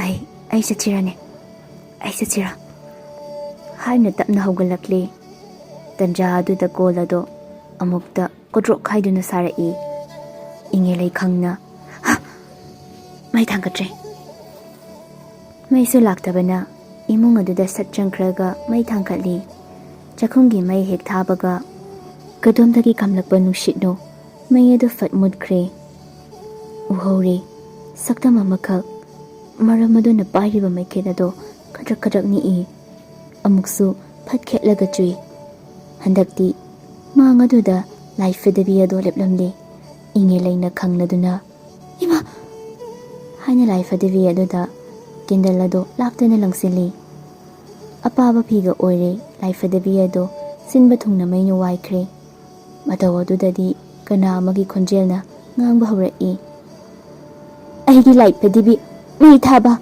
ꯑꯩ, ꯑꯩ ꯆꯠꯁꯤꯔꯅꯦ? ꯑꯩ ꯆꯠꯁꯤꯔꯥ? ꯍꯥꯏꯅ ꯇꯞꯅ ꯍꯧꯒꯠꯂꯛꯂꯦ꯫ ꯇꯟꯖꯥ ꯑꯗꯨꯗ ꯀꯣꯜ ꯑꯗꯣ ꯑꯃꯨꯛꯇ ꯀꯣꯗ꯭ꯔꯣꯛ ꯍꯥꯏꯗꯨꯅ ꯁꯥꯔꯛꯏ꯫ ꯏꯉꯦꯜ ꯂꯩ ꯈꯪꯅ, "ꯍ!" ꯃꯩ ꯊꯥꯡꯒꯠꯇ꯭ꯔꯦ꯫ ꯃꯩꯁꯨ ꯂꯥꯛꯇꯕꯅ ꯏꯃꯨꯡ ꯑꯗꯨꯗ ꯁꯠ ꯆꯪꯈ꯭ꯔꯒ ꯃꯩ ꯊꯥꯡꯒꯠꯂꯤ꯫ ꯆꯥꯛꯈꯨꯝꯒꯤ ꯃꯩ ꯍꯦꯛ ꯊꯥꯕꯒ ꯀꯗꯣꯝꯗꯒꯤ ꯀꯥꯝꯂꯛꯄ ꯅꯨꯡꯁꯤꯠꯅꯣ, ꯃꯩ ꯑꯗꯨ ꯐꯠ ꯃꯨꯠꯈ꯭ꯔꯦ꯫ ꯎꯍꯧꯔꯦ, ꯁꯛꯇꯝ ꯑꯃꯈꯛ, ꯃꯔꯝ ꯑꯗꯨꯅ ꯄꯥꯏꯔꯤꯕ ꯃꯩꯈꯦꯠ ꯑꯗꯣ ꯈꯗ꯭ꯔꯛ ꯈꯗ꯭ꯔꯛ ꯅꯤꯛꯏ꯫ ꯑꯃꯨꯛꯁꯨ ꯐꯠ ꯈꯦꯠꯂꯒ ꯆꯨꯏ꯫ ꯍꯟꯗꯛꯇꯤ ꯃꯥꯡ ꯑꯗꯨꯗ ꯂꯥꯏ ꯐꯗꯕꯤ ꯑꯗꯣ ꯂꯦꯞꯂꯝꯂꯦ꯫ ꯏꯉꯦꯜ ꯂꯩꯅ ꯈꯪꯂꯗꯨꯅ, "ꯏꯃꯥ!" ꯍꯥꯏꯅ ꯂꯥꯏ ꯐꯗꯕꯤ ꯑꯗꯨꯗ ꯀꯦꯟꯗꯜ ꯑꯗꯣ ꯂꯥꯞꯇꯅ ꯂꯪꯁꯤꯜꯂꯤ꯫ ꯑꯄꯥꯕ ꯐꯤꯒ ꯑꯣꯏꯔꯦ ꯂꯥꯏ ꯐꯗꯕꯤ ꯑꯗꯣ ꯁꯤꯟꯕ ꯊꯨꯡꯅ ꯃꯩꯅ ꯋꯥꯏꯈ꯭ꯔꯦ꯫ ꯃꯇꯧ ꯑꯗꯨꯗꯗꯤ ꯀꯅꯥ ꯑꯃꯒꯤ ꯈꯣꯟꯖꯦꯜꯅ ꯉꯥꯡꯕ ꯍꯧꯔꯛꯏ, "ꯑꯩꯒꯤ ꯂꯥꯏ ꯐꯗꯤꯕꯤ ꯃꯩ ꯊꯥꯕ,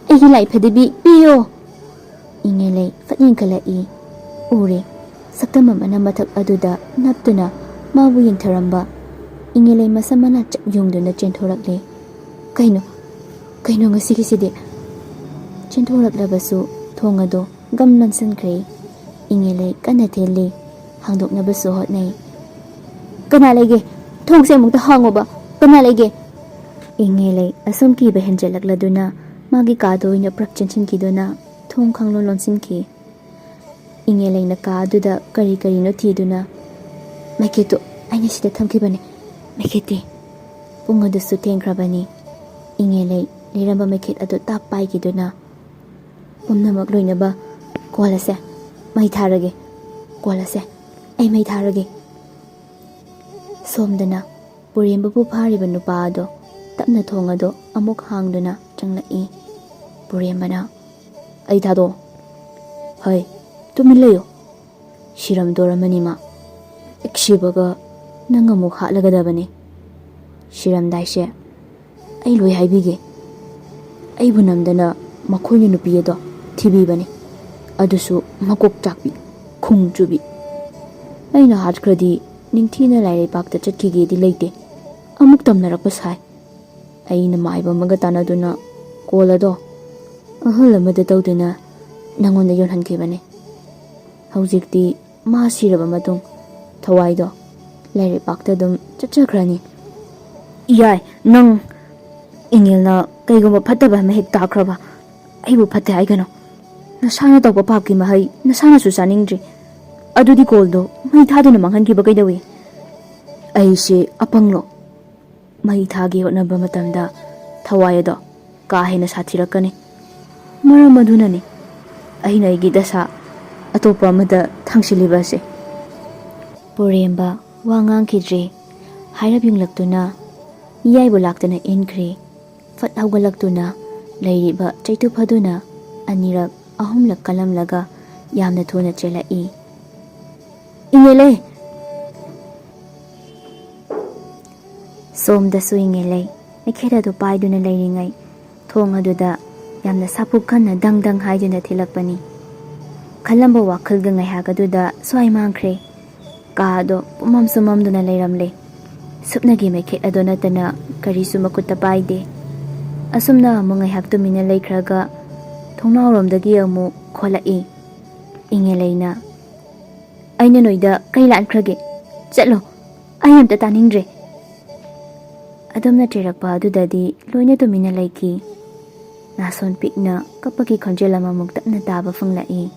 ꯑꯩꯒꯤ ꯂꯥꯏ ꯐꯗꯤꯕꯤ ꯄꯤꯌꯣ!" ꯏꯉꯦꯂꯩ ꯐꯠ ꯌꯦꯡꯈꯠꯂꯛꯏ꯫ ꯎꯔꯦ, ꯁꯛꯇꯝ ꯑꯃꯅ ꯃꯊꯛ ꯑꯗꯨꯗ ꯅꯞꯇꯨꯅ ꯃꯥꯕꯨ ꯌꯦꯡꯊꯔꯝꯕ꯫ ꯏꯉꯦꯂꯩ ꯃꯁꯝ ꯃꯅꯥ ꯆꯞ ꯌꯨꯡꯗꯨꯅ ꯆꯦꯟꯊꯣꯔꯛꯂꯦ꯫ "ꯀꯩꯅꯣ? "ꯀꯩꯅꯣ ꯉꯁꯤꯒꯤꯁꯤꯗꯤ?" ꯆꯦꯟꯊꯣꯔꯛꯂꯕꯁꯨ ꯊꯣꯡ ꯑꯗꯨ ꯒꯝ ꯂꯣꯟꯁꯤꯟꯈ꯭ꯔꯦ꯫ ꯏꯉꯦꯂꯩ ꯀꯟꯅ ꯊꯤꯜꯂꯤ꯫ ꯍꯥꯡꯗꯣꯛꯅꯕꯁꯨ ꯍꯣꯠꯅꯩ꯫ "ꯀꯅꯥ ꯂꯩꯒꯦ? ꯊꯣꯡꯁꯦ ꯑꯃꯨꯛꯇ ꯍꯥꯡꯉꯣꯕ꯫ ꯀꯅꯥ ꯂꯩꯒꯦ?" ꯏꯉꯦꯂꯩ ꯑꯁꯨꯝ ꯀꯤꯕ ꯍꯦꯟꯖꯜꯂꯛꯂꯗꯨꯅ ꯃꯥꯒꯤ ꯀꯥꯗ ꯑꯣꯏꯅ ꯄ꯭ꯔꯞ ꯆꯦꯟꯁꯤꯟꯈꯤꯗꯨꯅ ꯊꯣꯡ ꯈꯪꯂꯣꯟ ꯂꯣꯟꯁꯤꯟꯈꯤ꯫ ꯏꯉꯦꯂꯩꯅ ꯀꯥ ꯑꯗꯨꯗ ꯀꯔꯤ ꯀꯔꯤꯅꯣ ꯊꯤꯗꯨꯅ, "ꯃꯩꯈꯦꯠꯇꯨ ꯑꯩꯅ ꯁꯤꯗ ꯊꯝꯈꯤꯕꯅꯦ, ꯃꯩꯈꯦꯠꯇꯤ?" ꯄꯨꯡ ꯑꯗꯨꯁꯨ ꯊꯦꯡꯈ꯭ꯔꯕꯅꯤ꯫ ꯏꯉꯦꯂꯩ ꯂꯩꯔꯝꯕ ꯃꯩꯈꯦꯠ ꯑꯗꯨ ꯇꯥꯞ ꯄꯥꯏꯈꯤꯗꯨꯅ, "ꯄꯨꯝꯅꯃꯛ ꯂꯣꯏꯅꯕ ꯀꯣꯜꯂꯁꯦ, ꯃꯩ ꯊꯥꯔꯒꯦ, ꯀꯣꯜꯂꯁꯦ, ꯑꯩ ꯃꯩ ꯊꯥꯔꯒꯦ꯫" ꯁꯣꯝꯗꯅ ꯄꯨꯔꯦꯝꯕꯕꯨ ꯐꯥꯔꯤꯕ ꯅꯨꯄꯥ ꯑꯗꯣ ꯇꯞꯅ ꯊꯣꯡ ꯑꯗꯣ ꯑꯃꯨꯛ ꯍꯥꯡꯗꯨꯅ ꯆꯪꯂꯛꯏ꯫ ꯄꯨꯔꯦꯝꯕꯅ, "ꯑꯩ ꯊꯥꯗꯣꯛꯑꯣ꯫ ꯍꯩ, ꯇꯨꯃꯤꯟ ꯂꯩꯌꯨ꯫ ꯁꯤꯔꯝꯗꯣꯔꯝꯃꯅꯤ ꯃꯥ꯫ ꯍꯦꯛ ꯁꯤꯕꯒ ꯅꯪ ꯑꯃꯨꯛ ꯍꯥꯠꯂꯒꯗꯕꯅꯤ꯫ ꯁꯤꯔꯝꯗꯥꯏꯁꯦ ꯑꯩ ꯂꯣꯏ ꯍꯥꯏꯕꯤꯒꯦ꯫ ꯑꯩꯕꯨ ꯅꯝꯗꯅ ꯃꯈꯣꯏꯅ ꯅꯨꯄꯤ ꯑꯗꯣ ꯊꯤꯕꯤꯕꯅꯤ꯫ ꯑꯗꯨꯁꯨ ꯃꯀꯣꯛ ꯆꯥꯛꯄꯤ, ꯈꯣꯡ ꯆꯨꯕꯤ꯫ ꯑꯩꯅ ꯍꯥꯠꯈ꯭ꯔꯗꯤ ꯅꯤꯡꯊꯤꯅ ꯂꯥꯏꯔꯩꯄꯥꯛꯇ ꯆꯠꯈꯤꯒꯦꯗꯤ ꯂꯩꯇꯦ꯫ ꯑꯃꯨꯛ ꯇꯝꯅꯔꯛꯄ ꯁꯥꯏ꯫ ꯑꯩꯅ ꯃꯥꯏꯕ ꯑꯃꯒ ꯇꯥꯟꯅꯗꯨꯅ ꯀꯣꯜ ꯑꯗꯣ ꯑꯍꯜ ꯑꯃꯗ ꯇꯧꯗꯨꯅ ꯅꯪꯉꯣꯟꯗ ꯌꯣꯟꯍꯟꯈꯤꯕꯅꯤ꯫ ꯍꯧꯖꯤꯛꯇꯤ ꯃꯥ ꯁꯤꯔꯕ ꯃꯇꯨꯡ ꯊꯋꯥꯏꯗꯣ ꯂꯥꯏꯔꯩꯄꯥꯛꯇ ꯑꯗꯨꯝ ꯆꯠꯆꯈ꯭ꯔꯅꯤ꯫" "ꯏꯌꯥꯏ, ꯅꯪ!" "ꯏꯉꯦꯜꯅ ꯀꯩꯒꯨꯝꯕ ꯐꯠꯇꯕ ꯑꯃ ꯍꯦꯛ ꯇꯥꯈ꯭ꯔꯕ, ꯑꯩꯕꯨ ꯐꯠꯇꯦ ꯍꯥꯏꯒꯅꯨ꯫ ꯅꯁꯥꯅ ꯇꯧꯕ ꯄꯥꯞꯀꯤ ꯃꯍꯩ ꯅꯁꯥꯅꯁꯨ ꯆꯥꯅꯤꯡꯗ꯭ꯔꯤ꯫ ꯑꯗꯨꯗꯤ ꯀꯣꯜꯗꯣ ꯃꯩ ꯊꯥꯗꯨꯅ ꯃꯥꯡꯍꯟꯈꯤꯕ ꯀꯩꯗꯧꯏ?" "ꯑꯩꯁꯦ ꯑꯄꯪꯂꯣ? ꯃꯩ ꯊꯥꯒꯦ ꯍꯣꯠꯅꯕ ꯃꯇꯝꯗ ꯊꯋꯥꯏ ꯑꯗꯣ ꯀꯥ ꯍꯦꯟꯅ ꯁꯥꯊꯤꯔꯛꯀꯅꯤ꯫ ꯃꯔꯝ ꯑꯗꯨꯅꯅꯤ ꯑꯩꯅ ꯑꯩꯒꯤ ꯗꯁꯥ ꯑꯇꯣꯞꯄ ꯑꯃꯗ ꯊꯥꯡꯁꯤꯜꯂꯤꯕ ꯑꯁꯦ꯫" ꯄꯨꯔꯦꯝꯕ ꯋꯥ ꯉꯥꯡꯈꯤꯗ꯭ꯔꯦ꯫ ꯍꯥꯏꯔꯞ ꯌꯦꯡꯂꯛꯇꯨꯅ ꯏꯌꯥꯏꯕꯨ ꯂꯥꯛꯇꯨꯅ ꯏꯟꯈ꯭ꯔꯦ꯫ ꯐꯠ ꯍꯧꯒꯠꯂꯛꯇꯨꯅ ꯂꯩꯔꯤꯕ ꯆꯩꯇꯨꯞ ꯑꯗꯨꯅ ꯑꯅꯤꯔꯛ ꯑꯍꯨꯝꯂꯛ ꯀꯜꯂꯝꯂꯒ ꯌꯥꯝꯅ ꯊꯨꯅ ꯆꯦꯜꯂꯛꯏ꯫ "ꯏꯉꯦꯂꯩ!" ꯁꯣꯝꯗꯁꯨ ꯏꯉꯦꯂꯩ ꯃꯩꯈꯦꯠ ꯑꯗꯨ ꯄꯥꯏꯗꯨꯅ ꯂꯩꯔꯤꯉꯩ ꯊꯣꯡ ꯑꯗꯨꯗ ꯌꯥꯝꯅ ꯁꯥꯐꯨ ꯀꯟꯅ ꯗꯪ ꯗꯪ ꯍꯥꯏꯗꯨꯅ ꯊꯤꯜꯂꯛꯄꯅꯤ꯫ ꯈꯜꯂꯝꯕ ꯋꯥꯈꯜꯒ ꯉꯥꯏꯍꯥꯛ ꯑꯗꯨꯗ ꯁ꯭ꯋꯥꯏ ꯃꯥꯡꯈ꯭ꯔꯦ꯫ ꯀꯥ ꯑꯗꯣ ꯄꯨꯝꯃꯝꯁꯨ ꯃꯝꯗꯨꯅ ꯂꯩꯔꯝꯂꯦ꯫ ꯁꯨꯞꯅꯒꯤ ꯃꯩꯈꯦꯠ ꯑꯗꯣ ꯅꯠꯇꯅ ꯀꯔꯤꯁꯨ ꯃꯈꯨꯠꯇ ꯄꯥꯏꯗꯦ꯫ ꯑꯁꯨꯝꯅ ꯑꯃꯨꯛ ꯉꯥꯏꯍꯥꯛ ꯇꯨꯃꯤꯟꯅ ꯂꯩꯈ꯭ꯔꯒ ꯊꯣꯡꯅꯥꯎꯔꯣꯝꯗꯒꯤ ꯑꯃꯨꯛ ꯈꯣꯜꯂꯛꯏ꯫ ꯏꯉꯦꯂꯩꯅ, "ꯑꯩꯅ ꯅꯣꯏꯗ ꯀꯩ ꯂꯥꯟꯈ꯭ꯔꯒꯦ? ꯆꯠꯂꯣ, ꯑꯩ ꯑꯝꯇ ꯇꯥꯅꯤꯡꯗ꯭ꯔꯦ"꯫ ꯑꯗꯨꯝꯅ ꯆꯩꯔꯛꯄ ꯑꯗꯨꯗꯗꯤ ꯂꯣꯏꯅ ꯇꯨꯃꯤꯟꯅ ꯂꯩꯈꯤ꯫ ꯅꯥꯁꯣꯟ ꯄꯤꯛꯅ ꯀꯞꯄꯒꯤ ꯈꯣꯟꯖꯦꯜ ꯑꯃꯃꯨꯛ ꯇꯞꯅ ꯇꯥꯕ ꯐꯪꯂꯛꯏ꯫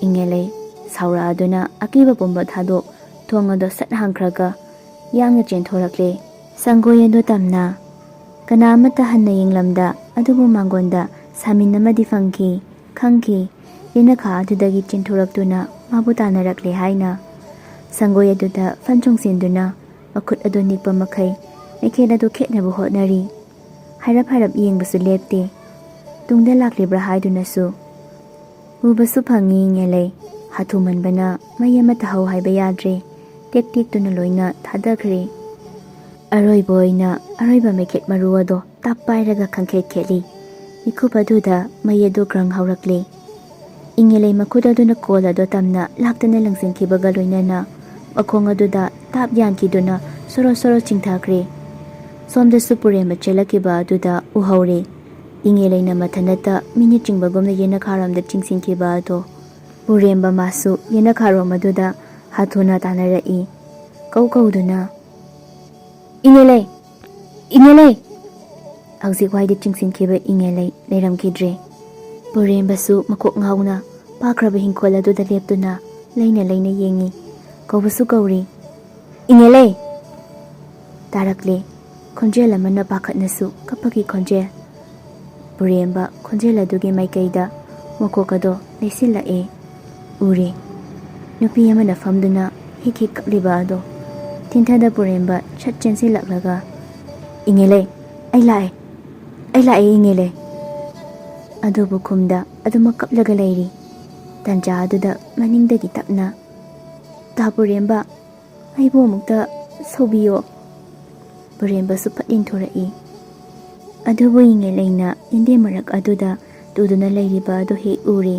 ꯏꯉꯦꯂꯩ ꯁꯥꯎꯔꯛꯑꯗꯨꯅ ꯑꯀꯤꯕ ꯄꯨꯝꯕ ꯊꯥꯗꯣꯛ ꯊꯣꯡ ꯑꯗꯨ ꯁꯠ ꯍꯥꯡꯈ꯭ꯔꯒ ꯌꯥꯡꯅ ꯆꯦꯟꯊꯣꯔꯛꯂꯦ꯫ ꯁꯪꯒꯣꯏ ꯑꯗꯨ ꯇꯝꯅ ꯀꯅꯥ ꯑꯃꯠꯇ ꯍꯟꯅ ꯌꯦꯡꯂꯝꯗ ꯑꯗꯨꯕꯨ ꯃꯉꯣꯟꯗ ꯁꯥꯃꯤꯟ ꯑꯃꯗꯤ ꯐꯪꯈꯤ, ꯈꯪꯈꯤ꯫ ꯌꯦꯅꯈꯥ ꯑꯗꯨꯗꯒꯤ ꯆꯦꯟꯊꯣꯔꯛꯇꯨꯅ ꯃꯥꯕꯨ ꯇꯥꯟꯅꯔꯛꯂꯦ ꯍꯥꯏꯅ꯫ ꯁꯪꯒꯣꯏ ꯑꯗꯨꯗ ꯐꯟ ꯆꯣꯡꯁꯤꯟꯗꯨꯅ ꯃꯈꯨꯠ ꯑꯗꯨ ꯅꯤꯛꯄ ꯃꯈꯩ ꯃꯩꯈꯦꯠ ꯑꯗꯨ ꯈꯦꯠꯅꯕ ꯍꯣꯠꯅꯔꯤ꯫ ꯍꯥꯏꯔꯞ ꯍꯥꯏꯔꯞ ꯌꯦꯡꯕꯁꯨ ꯂꯦꯞꯇꯦ꯫ ꯇꯨꯡꯗ ꯂꯥꯛꯂꯤꯕ꯭ꯔꯥ ꯍꯥꯏꯗꯨꯅꯁꯨ ꯎꯕꯁꯨ ꯐꯪꯉꯤ꯫ ꯏꯉꯦꯂꯩ ꯍꯥꯊꯨꯃꯟꯕꯅ ꯃꯩ ꯑꯃ ꯊꯥꯍꯧ ꯍꯥꯏꯕ ꯌꯥꯗ꯭ꯔꯦ꯫ ꯇꯦꯛ ꯇꯦꯛꯇꯨꯅ ꯂꯣꯏꯅ ꯊꯥꯗꯈ꯭ꯔꯦ꯫ ꯑꯔꯣꯏꯕ ꯑꯣꯏꯅ ꯑꯔꯣꯏꯕ ꯃꯩꯈꯦꯠ ꯃꯔꯨ ꯑꯗꯣ ꯇꯥꯞ ꯄꯥꯏꯔꯒ ꯈꯪꯈꯦꯠ ꯈꯦꯠꯂꯤ꯫ ꯃꯤꯀꯨꯞ ꯑꯗꯨꯗ ꯃꯩ ꯑꯗꯨ ꯒ꯭ꯔꯪ ꯍꯧꯔꯛꯂꯦ꯫ ꯏꯉꯦꯂꯩ ꯃꯈꯨꯠ ꯑꯗꯨꯅ ꯀꯣꯜ ꯑꯗꯨ ꯇꯝꯅ ꯂꯥꯛꯇꯅ ꯂꯪꯁꯤꯟꯈꯤꯕꯒ ꯂꯣꯏꯅꯅ ꯃꯈꯣꯡ ꯑꯗꯨꯗ ꯇꯥꯞ ꯌꯥꯟꯈꯤꯗꯨꯅ ꯁꯣꯔꯣ ꯁꯣꯔꯣ ꯆꯤꯡꯊꯈ꯭ꯔꯦ꯫ ꯁꯣꯝꯗꯁꯨ ꯄꯨꯔꯦꯝꯕ ꯆꯦꯜꯂꯛꯈꯤꯕ ꯑꯗꯨꯗ ꯎꯍꯧꯔꯦ꯫ ꯏꯉꯦꯂꯩꯅ ꯃꯊꯟꯇ ꯃꯤꯅ ꯆꯤꯡꯕꯒꯨꯝꯅ ꯌꯦꯅꯈꯥꯔꯣꯝꯗ ꯆꯤꯡꯁꯤꯟꯈꯤꯕ ꯑꯗꯣ ꯄꯨꯔꯦꯝꯕ ꯃꯥꯁꯨ ꯌꯦꯅꯈꯥꯔꯣꯝ ꯑꯗꯨꯗ ꯍꯥꯊꯨꯅ ꯇꯥꯟꯅꯔꯛꯏ꯫ ꯀꯧ ꯀꯧꯗꯨꯅ, "ꯏꯉꯦꯂꯩ! ꯏꯉꯦꯂꯩ!" ꯍꯧꯖꯤꯛ ꯋꯥꯏꯗ ꯆꯤꯡꯁꯤꯟꯈꯤꯕ ꯏꯉꯦꯂꯩ ꯂꯩꯔꯝꯈꯤꯗ꯭ꯔꯦ꯫ ꯄꯨꯔꯦꯝꯕꯁꯨ ꯃꯀꯣꯛ ꯉꯥꯎꯅ ꯄꯥꯛꯈ꯭ꯔꯕ ꯍꯤꯡꯈꯣꯜ ꯑꯗꯨꯗ ꯂꯦꯞꯇꯨꯅ ꯂꯩꯅ ꯂꯩꯅ ꯌꯦꯡꯉꯤ꯫ ꯀꯧꯕꯁꯨ ꯀꯧꯔꯤ, "ꯏꯉꯦꯂꯩ!" ꯇꯥꯔꯛꯂꯦ꯫ ꯈꯣꯟꯖꯦꯜ ꯑꯃꯅ ꯄꯥꯈꯠꯅꯁꯨ ꯀꯞꯄꯒꯤ ꯈꯣꯟꯖꯦꯜ꯫ ꯄꯨꯔꯦꯝꯕ ꯈꯣꯟꯖꯦꯜ ꯑꯗꯨꯒꯤ ꯃꯥꯏꯀꯩꯗ ꯃꯀꯣꯛ ꯑꯗꯣ ꯂꯩꯁꯤꯜꯂꯛꯑꯦ꯫ ꯎꯔꯦ꯫ ꯅꯨꯄꯤ ꯑꯃꯅ ꯐꯝꯗꯨꯅ ꯍꯤꯛ ꯍꯤꯛ ꯀꯞꯂꯤꯕ ꯑꯗꯣ꯫ ꯊꯤꯟꯊꯗ ꯄꯨꯔꯦꯝꯕ ꯁꯠ ꯆꯦꯟꯁꯤꯜꯂꯛꯂꯒ, "ꯏꯉꯦꯂꯩ, ꯑꯩ ꯂꯥꯛꯑꯦ, ꯑꯩ ꯂꯥꯛꯑꯦ, ꯏꯉꯦꯂꯩ!" ꯑꯗꯨꯕꯨ ꯈꯨꯝꯗ ꯑꯗꯨꯃꯛ ꯀꯞꯂꯒ ꯂꯩꯔꯤ꯫ ꯇꯟꯖꯥ ꯑꯗꯨꯗ ꯃꯅꯤꯡꯗꯒꯤ ꯇꯞꯅ, "ꯇꯥ ꯄꯨꯔꯦꯝꯕ, ꯑꯩꯕꯨ ꯑꯃꯨꯛꯇ ꯁꯧꯕꯤꯌꯣ"꯫ ꯄꯨꯔꯦꯝꯕꯁꯨ ꯐꯠ ꯏꯟꯊꯣꯔꯛꯏ꯫ ꯑꯗꯨꯕꯨ ꯏꯉꯦꯂꯩꯅ ꯌꯦꯟꯗꯦꯝ ꯃꯔꯛ ꯑꯗꯨꯗ ꯇꯨꯗꯨꯅ ꯂꯩꯔꯤꯕ ꯑꯗꯨ ꯍꯦꯛ ꯎꯔꯦ꯫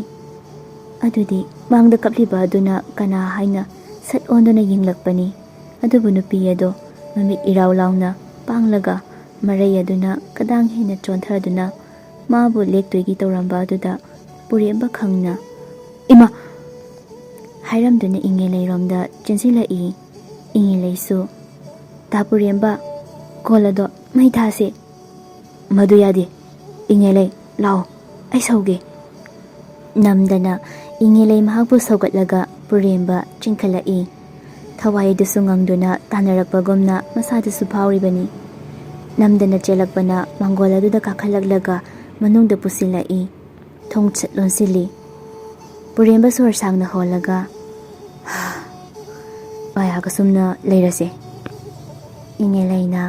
ꯑꯗꯨꯗꯤ ꯃꯥꯡꯗ ꯀꯞꯂꯤꯕ ꯑꯗꯨꯅ ꯀꯅꯥ ꯍꯥꯏꯅ ꯁꯠ ꯑꯣꯟꯗꯨꯅ ꯌꯦꯡꯂꯛꯄꯅꯤ꯫ ꯑꯗꯨꯕꯨ ꯅꯨꯄꯤ ꯑꯗꯣ ꯃꯃꯤꯠ ꯏꯔꯥꯎ ꯂꯥꯎꯅ ꯄꯥꯡꯂꯒ ꯃꯔꯩ ꯑꯗꯨꯅ ꯈꯗꯥꯡ ꯍꯦꯟꯅ ꯆꯣꯟꯊꯗꯨꯅ ꯃꯥꯕꯨ ꯂꯦꯛꯇꯣꯏꯒꯤ ꯇꯧꯔꯝꯕ ꯑꯗꯨꯗ ꯄꯨꯔꯦꯝꯕ ꯈꯪꯅ "ꯏꯃꯥ!" ꯍꯥꯏꯔꯝꯗꯨꯅ ꯏꯉꯦꯂꯩꯔꯣꯝꯗ ꯆꯦꯟꯁꯤꯜꯂꯛꯏ꯫ ꯏꯉꯦꯂꯩꯁꯨ, "ꯇꯥ ꯄꯨꯔꯦꯝꯕ, ꯀꯣꯜ ꯑꯗꯣ ꯃꯩ ꯊꯥꯁꯦ"꯫ "ꯃꯗꯨ ꯌꯥꯗꯦ꯫ ꯏꯉꯦꯂꯩ, ꯂꯥꯛꯑꯣ, ꯑꯩ ꯁꯧꯒꯦ"꯫ ꯅꯝꯗꯅ ꯏꯉꯦꯂꯩ ꯃꯍꯥꯛꯄꯨ ꯁꯧꯒꯠꯂꯒ ꯄꯨꯔꯦꯝꯕ ꯆꯤꯡꯈꯠꯂꯛꯏ꯫ ꯊꯋꯥꯏ ꯑꯗꯨꯁꯨ ꯉꯪꯗꯨꯅ ꯇꯥꯟꯅꯔꯛꯄꯒꯨꯝꯅ ꯃꯁꯥꯗꯁꯨ ꯐꯥꯎꯔꯤꯕꯅꯤ꯫ ꯅꯝꯗꯅ ꯆꯦꯜꯂꯛꯄꯅ ꯃꯥꯡꯒꯣꯜ ꯑꯗꯨꯗ ꯀꯥꯈꯠꯂꯛꯂꯒ ꯃꯅꯨꯡꯗ ꯄꯨꯁꯤꯜꯂꯛꯏ꯫ ꯊꯣꯡꯁꯠ ꯂꯣꯟꯁꯤꯜꯂꯤ꯫ ꯄꯨꯔꯦꯝꯕ ꯁꯣꯔ ꯁꯥꯡꯅ ꯍꯣꯜꯂꯒ, "ꯃꯌꯥꯒ ꯁꯨꯝꯅ ꯂꯩꯔꯁꯦ"꯫ ꯏꯉꯦꯂꯩꯅ,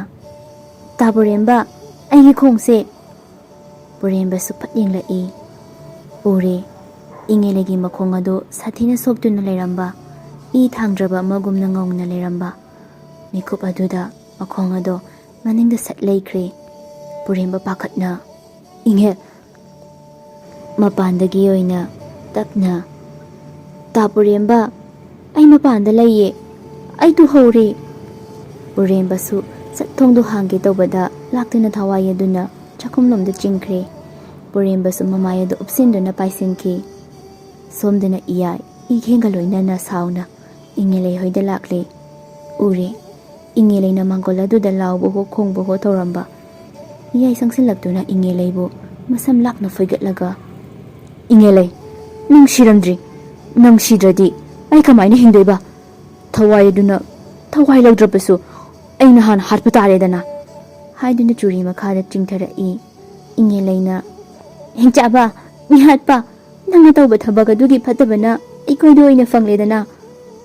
"ꯇꯥ ꯄꯨꯔꯦꯝꯕ, ꯑꯩꯒꯤ ꯈꯣꯡꯁꯦ!" ꯄꯨꯔꯦꯝꯕꯁꯨ ꯐꯠ ꯌꯦꯡꯂꯛꯏ꯫ ꯎꯔꯦ, ꯏꯉꯦꯂꯩꯒꯤ ꯃꯈꯣꯡ ꯑꯗꯨ ꯁꯥꯊꯤꯅ ꯁꯣꯛꯇꯨꯅ ꯂꯩꯔꯝꯕ, ꯏ ꯊꯥꯡꯗ꯭ꯔꯕ ꯑꯃꯒꯨꯝꯅ ꯉꯧꯅ ꯂꯩꯔꯝꯕ꯫ ꯃꯤꯀꯨꯞ ꯑꯗꯨꯗ ꯃꯈꯣꯡ ꯑꯗꯣ ꯃꯅꯤꯡꯗ ꯁꯠ ꯂꯩꯈ꯭ꯔꯦ꯫ ꯄꯨꯔꯦꯝꯕ ꯄꯥꯈꯠꯅ, "ꯏꯉꯦ!" ꯃꯄꯥꯟꯗꯒꯤ ꯑꯣꯏꯅ ꯇꯞꯅ, "ꯇꯥ ꯄꯨꯔꯦꯝꯕ, ꯑꯩ ꯃꯄꯥꯟꯗ ꯂꯩꯌꯦ, ꯑꯩ ꯇꯨꯍꯧꯔꯦ"꯫ ꯄꯨꯔꯦꯝꯕꯁꯨ ꯁꯠ ꯊꯣꯡꯗꯣ ꯍꯥꯡꯒꯦ ꯇꯧꯕꯗ ꯂꯥꯛꯇꯨꯅ ꯊꯋꯥꯏ ꯑꯗꯨꯅ ꯆꯥꯛꯈꯨꯝꯂꯣꯝꯗ ꯆꯤꯡꯈ꯭ꯔꯦ꯫ ꯄꯨꯔꯦꯝꯕꯁꯨ ꯃꯃꯥꯏ ꯑꯗꯨ ꯎꯞꯁꯤꯟꯗꯨꯅ ꯄꯥꯏꯁꯤꯟꯈꯤ꯫ ꯁꯣꯝꯗꯅ ꯏꯌꯥꯏ ꯏꯒꯦꯡꯒ ꯂꯣꯏꯅꯅ ꯁꯥꯎꯅ ꯏꯉꯦꯂꯩ ꯍꯣꯏꯗ ꯂꯥꯛꯂꯦ꯫ ꯎꯔꯦ, ꯏꯉꯦꯂꯩꯅ ꯃꯥꯡꯒꯣꯜ ꯑꯗꯨꯗ ꯂꯥꯎꯕ ꯍꯣ ꯈꯣꯡꯕ ꯍꯣ ꯇꯧꯔꯝꯕ꯫ ꯏꯌꯥꯏ ꯆꯪꯁꯤꯜꯂꯛꯇꯨꯅ ꯏꯉꯦꯂꯩꯕꯨ ꯃꯁꯝ ꯂꯥꯛꯅ ꯐꯣꯏꯒꯠꯂꯒ, "ꯏꯉꯦꯂꯩ, ꯅꯪ ꯁꯤꯔꯝꯗ꯭ꯔꯤ꯫ ꯅꯪ ꯁꯤꯗ꯭ꯔꯗꯤ ꯑꯩ ꯀꯃꯥꯏꯅ ꯍꯤꯡꯗꯣꯏꯕ? ꯊꯋꯥꯏ ꯑꯗꯨꯅ ꯊꯋꯥꯏ ꯂꯧꯗ꯭ꯔꯕꯁꯨ ꯑꯩ ꯅꯍꯥꯟ ꯍꯥꯠꯄ ꯇꯥꯔꯦꯗꯅ"꯫ ꯍꯥꯏꯗꯨꯅ ꯆꯨꯔꯤ ꯃꯈꯥꯗ ꯆꯤꯡꯊꯔꯛꯏ꯫ ꯏꯉꯦꯂꯩꯅ, "ꯍꯤꯡꯆꯥꯕ, ꯃꯤꯍꯥꯠꯄ, ꯅꯪꯅ ꯇꯧꯕ ꯊꯕꯛ ꯑꯗꯨꯒꯤ ꯐꯠꯇꯕꯅ ꯑꯩꯈꯣꯏꯗ ꯑꯣꯏꯅ ꯐꯪꯂꯦꯗꯅ꯫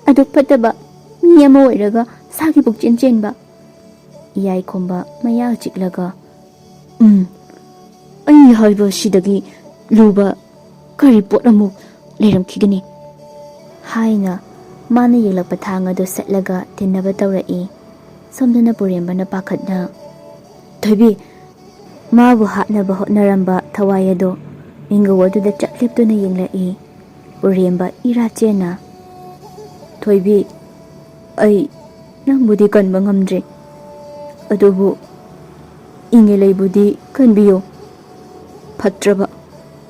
ꯑꯗꯨꯛ ꯐꯠꯇꯕ ꯃꯤ ꯑꯃ ꯑꯣꯏꯔꯒ ꯁꯥꯒꯤ ꯄꯨꯛꯆꯦꯟ ꯆꯦꯟꯕ"꯫ ꯏꯌꯥꯏ ꯈꯣꯝꯕ ꯃꯌꯥ ꯆꯤꯛꯂꯒ, "ꯎꯝ, ꯑꯩ ꯍꯥꯏꯕꯁꯤꯗꯒꯤ ꯂꯨꯕ ꯀꯔꯤ ꯄꯣꯠ ꯑꯃꯨꯛ ꯂꯩꯔꯝꯈꯤꯒꯅꯤ?" ꯍꯥꯏꯅ ꯃꯥꯅ ꯌꯦꯛꯂꯛꯄ ꯊꯥꯡ ꯑꯗꯨ ꯁꯠꯂꯒ ꯊꯤꯟꯅꯕ ꯇꯧꯔꯛꯏ꯫ ꯁꯣꯝꯗꯅ ꯄꯨꯔꯦꯝꯕꯅ ꯄꯥꯈꯠꯅ, "ꯊꯣꯏꯕꯤ!" ꯃꯥꯕꯨ ꯍꯥꯠꯅꯕ ꯍꯣꯠꯅꯔꯝꯕ ꯊꯋꯥꯏ ꯑꯗꯣ ꯃꯤꯡꯒꯧ ꯑꯗꯨꯗ ꯆꯠ ꯂꯦꯞꯇꯨꯅ ꯌꯦꯡꯂꯛꯏ꯫ ꯄꯨꯔꯦꯝꯕ ꯏꯔꯥ ꯆꯦꯟꯅ, "ꯊꯣꯏꯕꯤ, ꯑꯩ ꯅꯪꯕꯨꯗꯤ ꯀꯟꯕ ꯉꯝꯗ꯭ꯔꯦ, ꯑꯗꯨꯕꯨ ꯏꯉꯦꯂꯩꯕꯨꯗꯤ ꯀꯟꯕꯤꯌꯨ꯫ ꯐꯠꯇ꯭ꯔꯕ,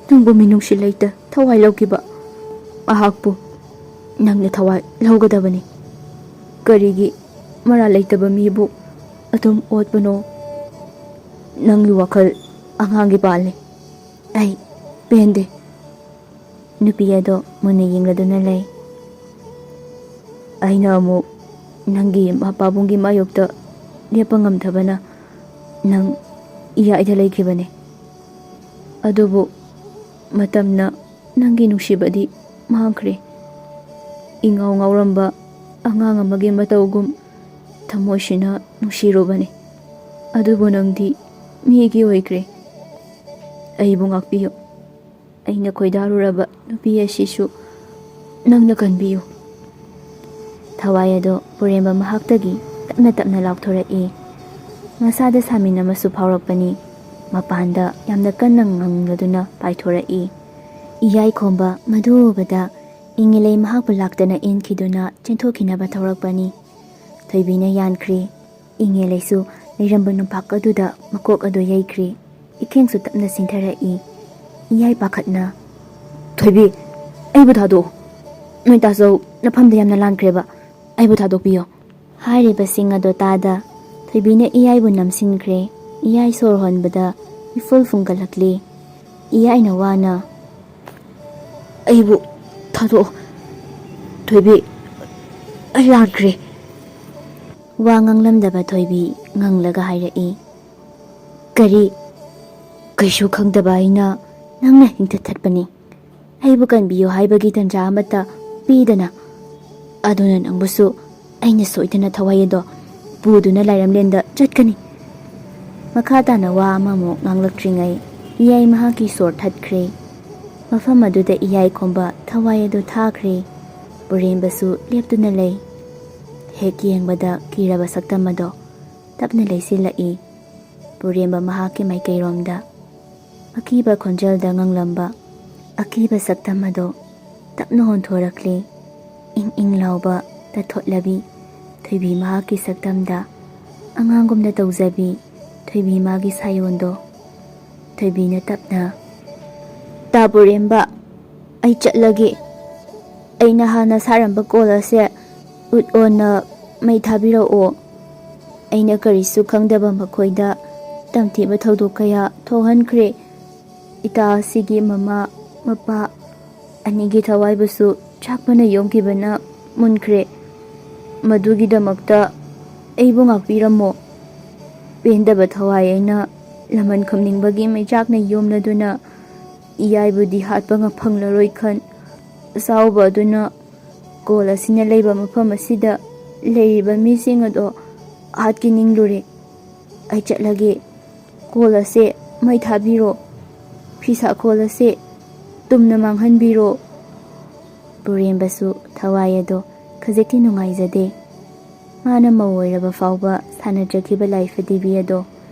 ꯅꯪꯕꯨ ꯃꯤꯅꯨꯡꯁꯤ ꯂꯩꯇ ꯊꯋꯥꯏ ꯂꯧꯈꯤꯕ ꯃꯍꯥꯛꯄꯨ ꯅꯪꯅ ꯊꯋꯥꯏ ꯂꯧꯒꯗꯕꯅꯤ꯫ ꯀꯔꯤꯒꯤ ꯃꯔꯥꯜ ꯂꯩꯇꯕ ꯃꯤꯕꯨ ꯑꯗꯨꯝ ꯑꯣꯠꯄꯅꯣ? ꯅꯪꯒꯤ ꯋꯥꯈꯜ ꯑꯉꯥꯡꯒꯤ ꯄꯥꯜꯂꯤ꯫ ꯑꯩ ꯄꯦꯟꯗꯦ꯫ ꯅꯨꯄꯤ ꯑꯗꯣ ꯃꯨꯟꯅ ꯌꯦꯡꯂꯗꯨꯅ ꯂꯩ꯫ ꯑꯩꯅ ꯑꯃꯨꯛ ꯅꯪꯒꯤ ꯏꯃꯥ ꯄꯥꯕꯨꯡꯒꯤ ꯃꯥꯌꯣꯛꯇ ꯂꯦꯞꯄ ꯉꯝꯗꯕꯅ ꯅꯪ ꯏꯌꯥꯏꯗ ꯂꯩꯈꯤꯕꯅꯦ꯫ ꯑꯗꯨꯕꯨ ꯃꯇꯝꯅ ꯅꯪꯒꯤ ꯅꯨꯡꯁꯤꯕꯗꯤ ꯃꯥꯡꯈ꯭ꯔꯦ꯫ ꯏꯉꯥꯎ ꯉꯥꯎꯔꯝꯕ ꯑꯉꯥꯡ ꯑꯃꯒꯤ ꯃꯇꯧꯒꯨꯝ ꯊꯃꯣꯏꯁꯤꯅ ꯅꯨꯡꯁꯤꯔꯨꯕꯅꯤ꯫ ꯑꯗꯨꯕꯨ ꯅꯪꯗꯤ ꯃꯤꯒꯤ ꯑꯣꯏꯈ꯭ꯔꯦ꯫ ꯑꯩꯕꯨ ꯉꯥꯛꯄꯤꯌꯨ꯫ ꯑꯩꯅ ꯈꯣꯏꯗꯥꯔꯨꯔꯕ ꯅꯨꯄꯤ ꯑꯁꯤꯁꯨ ꯅꯪꯅ ꯀꯟꯕꯤꯌꯨ꯫ ꯊꯋꯥꯏ ꯑꯗꯣ ꯄꯨꯔꯦꯝꯕ ꯃꯍꯥꯛꯇꯒꯤ ꯇꯞꯅ ꯇꯞꯅ ꯂꯥꯎꯊꯣꯔꯛꯏ꯫ ꯃꯁꯥꯗ ꯁꯥꯃꯤꯟ ꯑꯃꯁꯨ ꯐꯥꯎꯔꯛꯄꯅꯤ꯫ ꯃꯄꯥꯟꯗ ꯌꯥꯝꯅ ꯀꯟꯅ ꯉꯪꯂꯗꯨꯅ ꯄꯥꯏꯊꯣꯔꯛꯏ꯫ ꯏꯌꯥꯏ ꯈꯣꯝꯕ ꯃꯗꯨ ꯎꯕꯗ ꯏꯉꯦꯂꯩ ꯃꯍꯥꯛꯄꯨ ꯂꯥꯛꯇꯅ ꯏꯟꯈꯤꯗꯨꯅ ꯆꯦꯟꯊꯣꯛꯈꯤꯅꯕ ꯊꯧꯔꯛꯄꯅꯤ꯫ ꯊꯣꯏꯕꯤꯅ ꯌꯥꯟꯈ꯭ꯔꯤ꯫ ꯏꯉꯦꯂꯩꯁꯨ ꯂꯩꯔꯝꯕ ꯅꯨꯄꯥꯛ ꯑꯗꯨꯗ ꯃꯀꯣꯛ ꯑꯗꯨ ꯌꯩꯈ꯭ꯔꯤ꯫ ꯏꯈꯦꯡꯁꯨ ꯇꯞꯅ ꯆꯤꯡꯊꯔꯛꯏ꯫ ꯏꯌꯥꯏ ꯄꯥꯈꯠꯅ, "ꯊꯣꯏꯕꯤ, ꯑꯩꯕꯨ ꯊꯥꯗꯣꯛꯑꯣ꯫ ꯅꯣꯏ ꯇꯥꯆꯧ ꯅꯐꯝꯗ ꯌꯥꯝꯅ ꯂꯥꯟꯈ꯭ꯔꯦꯕ꯫ ꯑꯩꯕꯨ ꯊꯥꯗꯣꯛꯄꯤꯌꯣ"꯫ ꯍꯥꯏꯔꯤꯕꯁꯤꯡ ꯑꯗꯣ ꯇꯥꯗ ꯊꯣꯏꯕꯤꯅ ꯏꯌꯥꯏꯕꯨ ꯅꯝꯁꯤꯟꯈ꯭ꯔꯦ꯫ ꯏꯌꯥꯏ ꯁꯣꯔ ꯍꯣꯟꯕꯗ ꯏꯐꯨꯜ ꯐꯨꯡꯒꯠꯂꯛꯂꯤ꯫ ꯏꯌꯥꯏꯅ ꯋꯥꯅ, "ꯑꯩꯕꯨ ꯊꯥꯗꯣꯛꯑꯣ, ꯊꯣꯏꯕꯤ, ꯑꯩ ꯂꯥꯟꯈ꯭ꯔꯦ"꯫ ꯋꯥ ꯉꯥꯡꯂꯝꯗꯕ ꯊꯣꯏꯕꯤ ꯉꯪꯂꯒ ꯍꯥꯏꯔꯛꯏ, "ꯀꯔꯤ? ꯀꯩꯁꯨ ꯈꯪꯗꯕ ꯑꯩꯅ ꯅꯪꯅ ꯍꯤꯡꯊ ꯊꯠꯄꯅꯤ꯫ ꯑꯩꯕꯨ ꯀꯟꯕꯤꯌꯨ ꯍꯥꯏꯕꯒꯤ ꯇꯟꯖꯥ ꯑꯃꯠꯇ ꯄꯤꯗꯅ꯫ ꯑꯗꯨꯅ ꯅꯪꯕꯨꯁꯨ ꯑꯩꯅ ꯁꯣꯏꯗꯅ ꯊꯋꯥꯏ ꯑꯗꯣ ꯄꯨꯗꯨꯅ ꯂꯥꯏꯔꯝꯂꯦꯟꯗ ꯆꯠꯀꯅꯤ"꯫ ꯃꯈꯥ ꯇꯥꯅ ꯋꯥ ꯑꯃꯃꯨꯛ ꯉꯥꯡꯂꯛꯇ꯭ꯔꯤꯉꯩ ꯏꯌꯥꯏ ꯃꯍꯥꯛꯀꯤ ꯁꯣꯔ ꯊꯠꯈ꯭ꯔꯦ꯫ ꯃꯐꯝ ꯑꯗꯨꯗ ꯏꯌꯥꯏ ꯈꯣꯝꯕ ꯊꯋꯥꯏ ꯑꯗꯨ ꯊꯥꯈ꯭ꯔꯦ꯫ ꯄꯨꯔꯦꯝꯕꯁꯨ ꯂꯦꯞꯇꯨꯅ ꯂꯩ꯫ ꯍꯦꯛ ꯌꯦꯡꯕꯗ ꯀꯤꯔꯕ ꯁꯛꯇꯝ ꯑꯗꯣ ꯇꯞꯅ ꯂꯩꯁꯤꯜꯂꯛꯏ꯫ ꯄꯨꯔꯦꯝꯕ ꯃꯍꯥꯛꯀꯤ ꯃꯥꯏꯀꯩꯔꯣꯝꯗ ꯑꯀꯤꯕ ꯈꯣꯟꯖꯦꯜꯗ ꯉꯪꯂꯝꯕ ꯑꯀꯤꯕ ꯁꯛꯇꯝ ꯑꯗꯣ ꯇꯞꯅ ꯍꯣꯟꯊꯣꯔꯛꯂꯤ꯫ ꯏꯪ ꯏꯪ ꯂꯥꯎꯕ ꯇꯊꯣꯠꯂꯕꯤ ꯊꯣꯏꯕꯤ ꯃꯍꯥꯛꯀꯤ ꯁꯛꯇꯝꯗ ꯑꯉꯥꯡꯒꯨꯝꯅ ꯇꯧꯖꯕꯤ ꯊꯣꯏꯕꯤ ꯃꯥꯒꯤ ꯁꯥꯌꯣꯟꯗꯣ꯫ ꯊꯣꯏꯕꯤꯅ ꯇꯞꯅ, "ꯇꯥ ꯄꯨꯔꯦꯝꯕ, ꯑꯩ ꯆꯠꯂꯒꯦ꯫ ꯑꯩꯅ ꯍꯥꯟꯅ ꯁꯥꯔꯝꯕ ꯀꯣꯜ ꯑꯁꯦ ꯎꯠ ꯑꯣꯟꯅ ꯃꯩ ꯊꯥꯕꯤꯔꯛꯑꯣ꯫ ꯑꯩꯅ ꯀꯔꯤꯁꯨ ꯈꯪꯗꯕ ꯃꯈꯣꯏꯗ ꯇꯝꯊꯤꯕ ꯊꯧꯗꯣꯛ ꯀꯌꯥ ꯊꯣꯛꯍꯟꯈ꯭ꯔꯦ꯫ ꯏꯇꯥ ꯑꯁꯤꯒꯤ ꯃꯃꯥ ꯃꯄꯥ ꯑꯅꯤꯒꯤ ꯊꯋꯥꯏꯕꯨꯁꯨ ꯆꯥꯛꯄꯅ ꯌꯣꯝꯈꯤꯕꯅ ꯃꯨꯟꯈ꯭ꯔꯦ꯫ ꯃꯗꯨꯒꯤꯗꯃꯛꯇ ꯑꯩꯕꯨ ꯉꯥꯛꯄꯤꯔꯝꯃꯣ꯫ ꯄꯦꯟꯗꯕ ꯊꯋꯥꯏ ꯑꯩꯅ ꯂꯃꯟ ꯈꯨꯝꯅꯤꯡꯕꯒꯤ ꯃꯩꯆꯥꯛꯅ ꯌꯣꯝꯂꯗꯨꯅ ꯏꯌꯥꯏꯕꯨꯗꯤ ꯍꯥꯠꯄ ꯉ-, ꯐꯪꯂꯔꯣꯏ ꯈꯟ, ꯑꯁꯥꯎꯕ ꯑꯗꯨꯅ ꯀꯣꯜ ꯑꯁꯤꯅ ꯂꯩꯕ ꯃꯐꯝ ꯑꯁꯤꯗ ꯂꯩꯔꯤꯕ ꯃꯤꯁꯤꯡ ꯑꯗꯣ ꯍꯥꯠꯈꯤ ꯅꯤꯡꯂꯨꯔꯦ꯫ ꯑꯩ ꯆꯠꯂꯒꯦ꯫ ꯀꯣꯜ ꯑꯁꯦ ꯃꯩ ꯊꯥꯕꯤꯔꯣ꯫ ꯐꯤꯁꯥ ꯀꯣꯜ ꯑꯁꯦ ꯇꯨꯝꯅ ꯃꯥꯡꯍꯟꯕꯤꯔꯣ꯫" ꯄꯨꯔꯦꯝꯕꯁꯨ ꯊꯋꯥꯏ ꯑꯗꯣ ꯈꯖꯤꯛꯇꯤ ꯅꯨꯡꯉꯥꯏꯖꯗꯦ꯫ ꯃꯥꯅ ꯃꯧ ꯑꯣꯏꯔꯕ ꯐꯥꯎꯕ ꯁꯥꯟꯅꯖꯈꯤꯕ ꯂꯥꯏꯐ ꯗꯤꯕꯤ ꯑꯗꯣ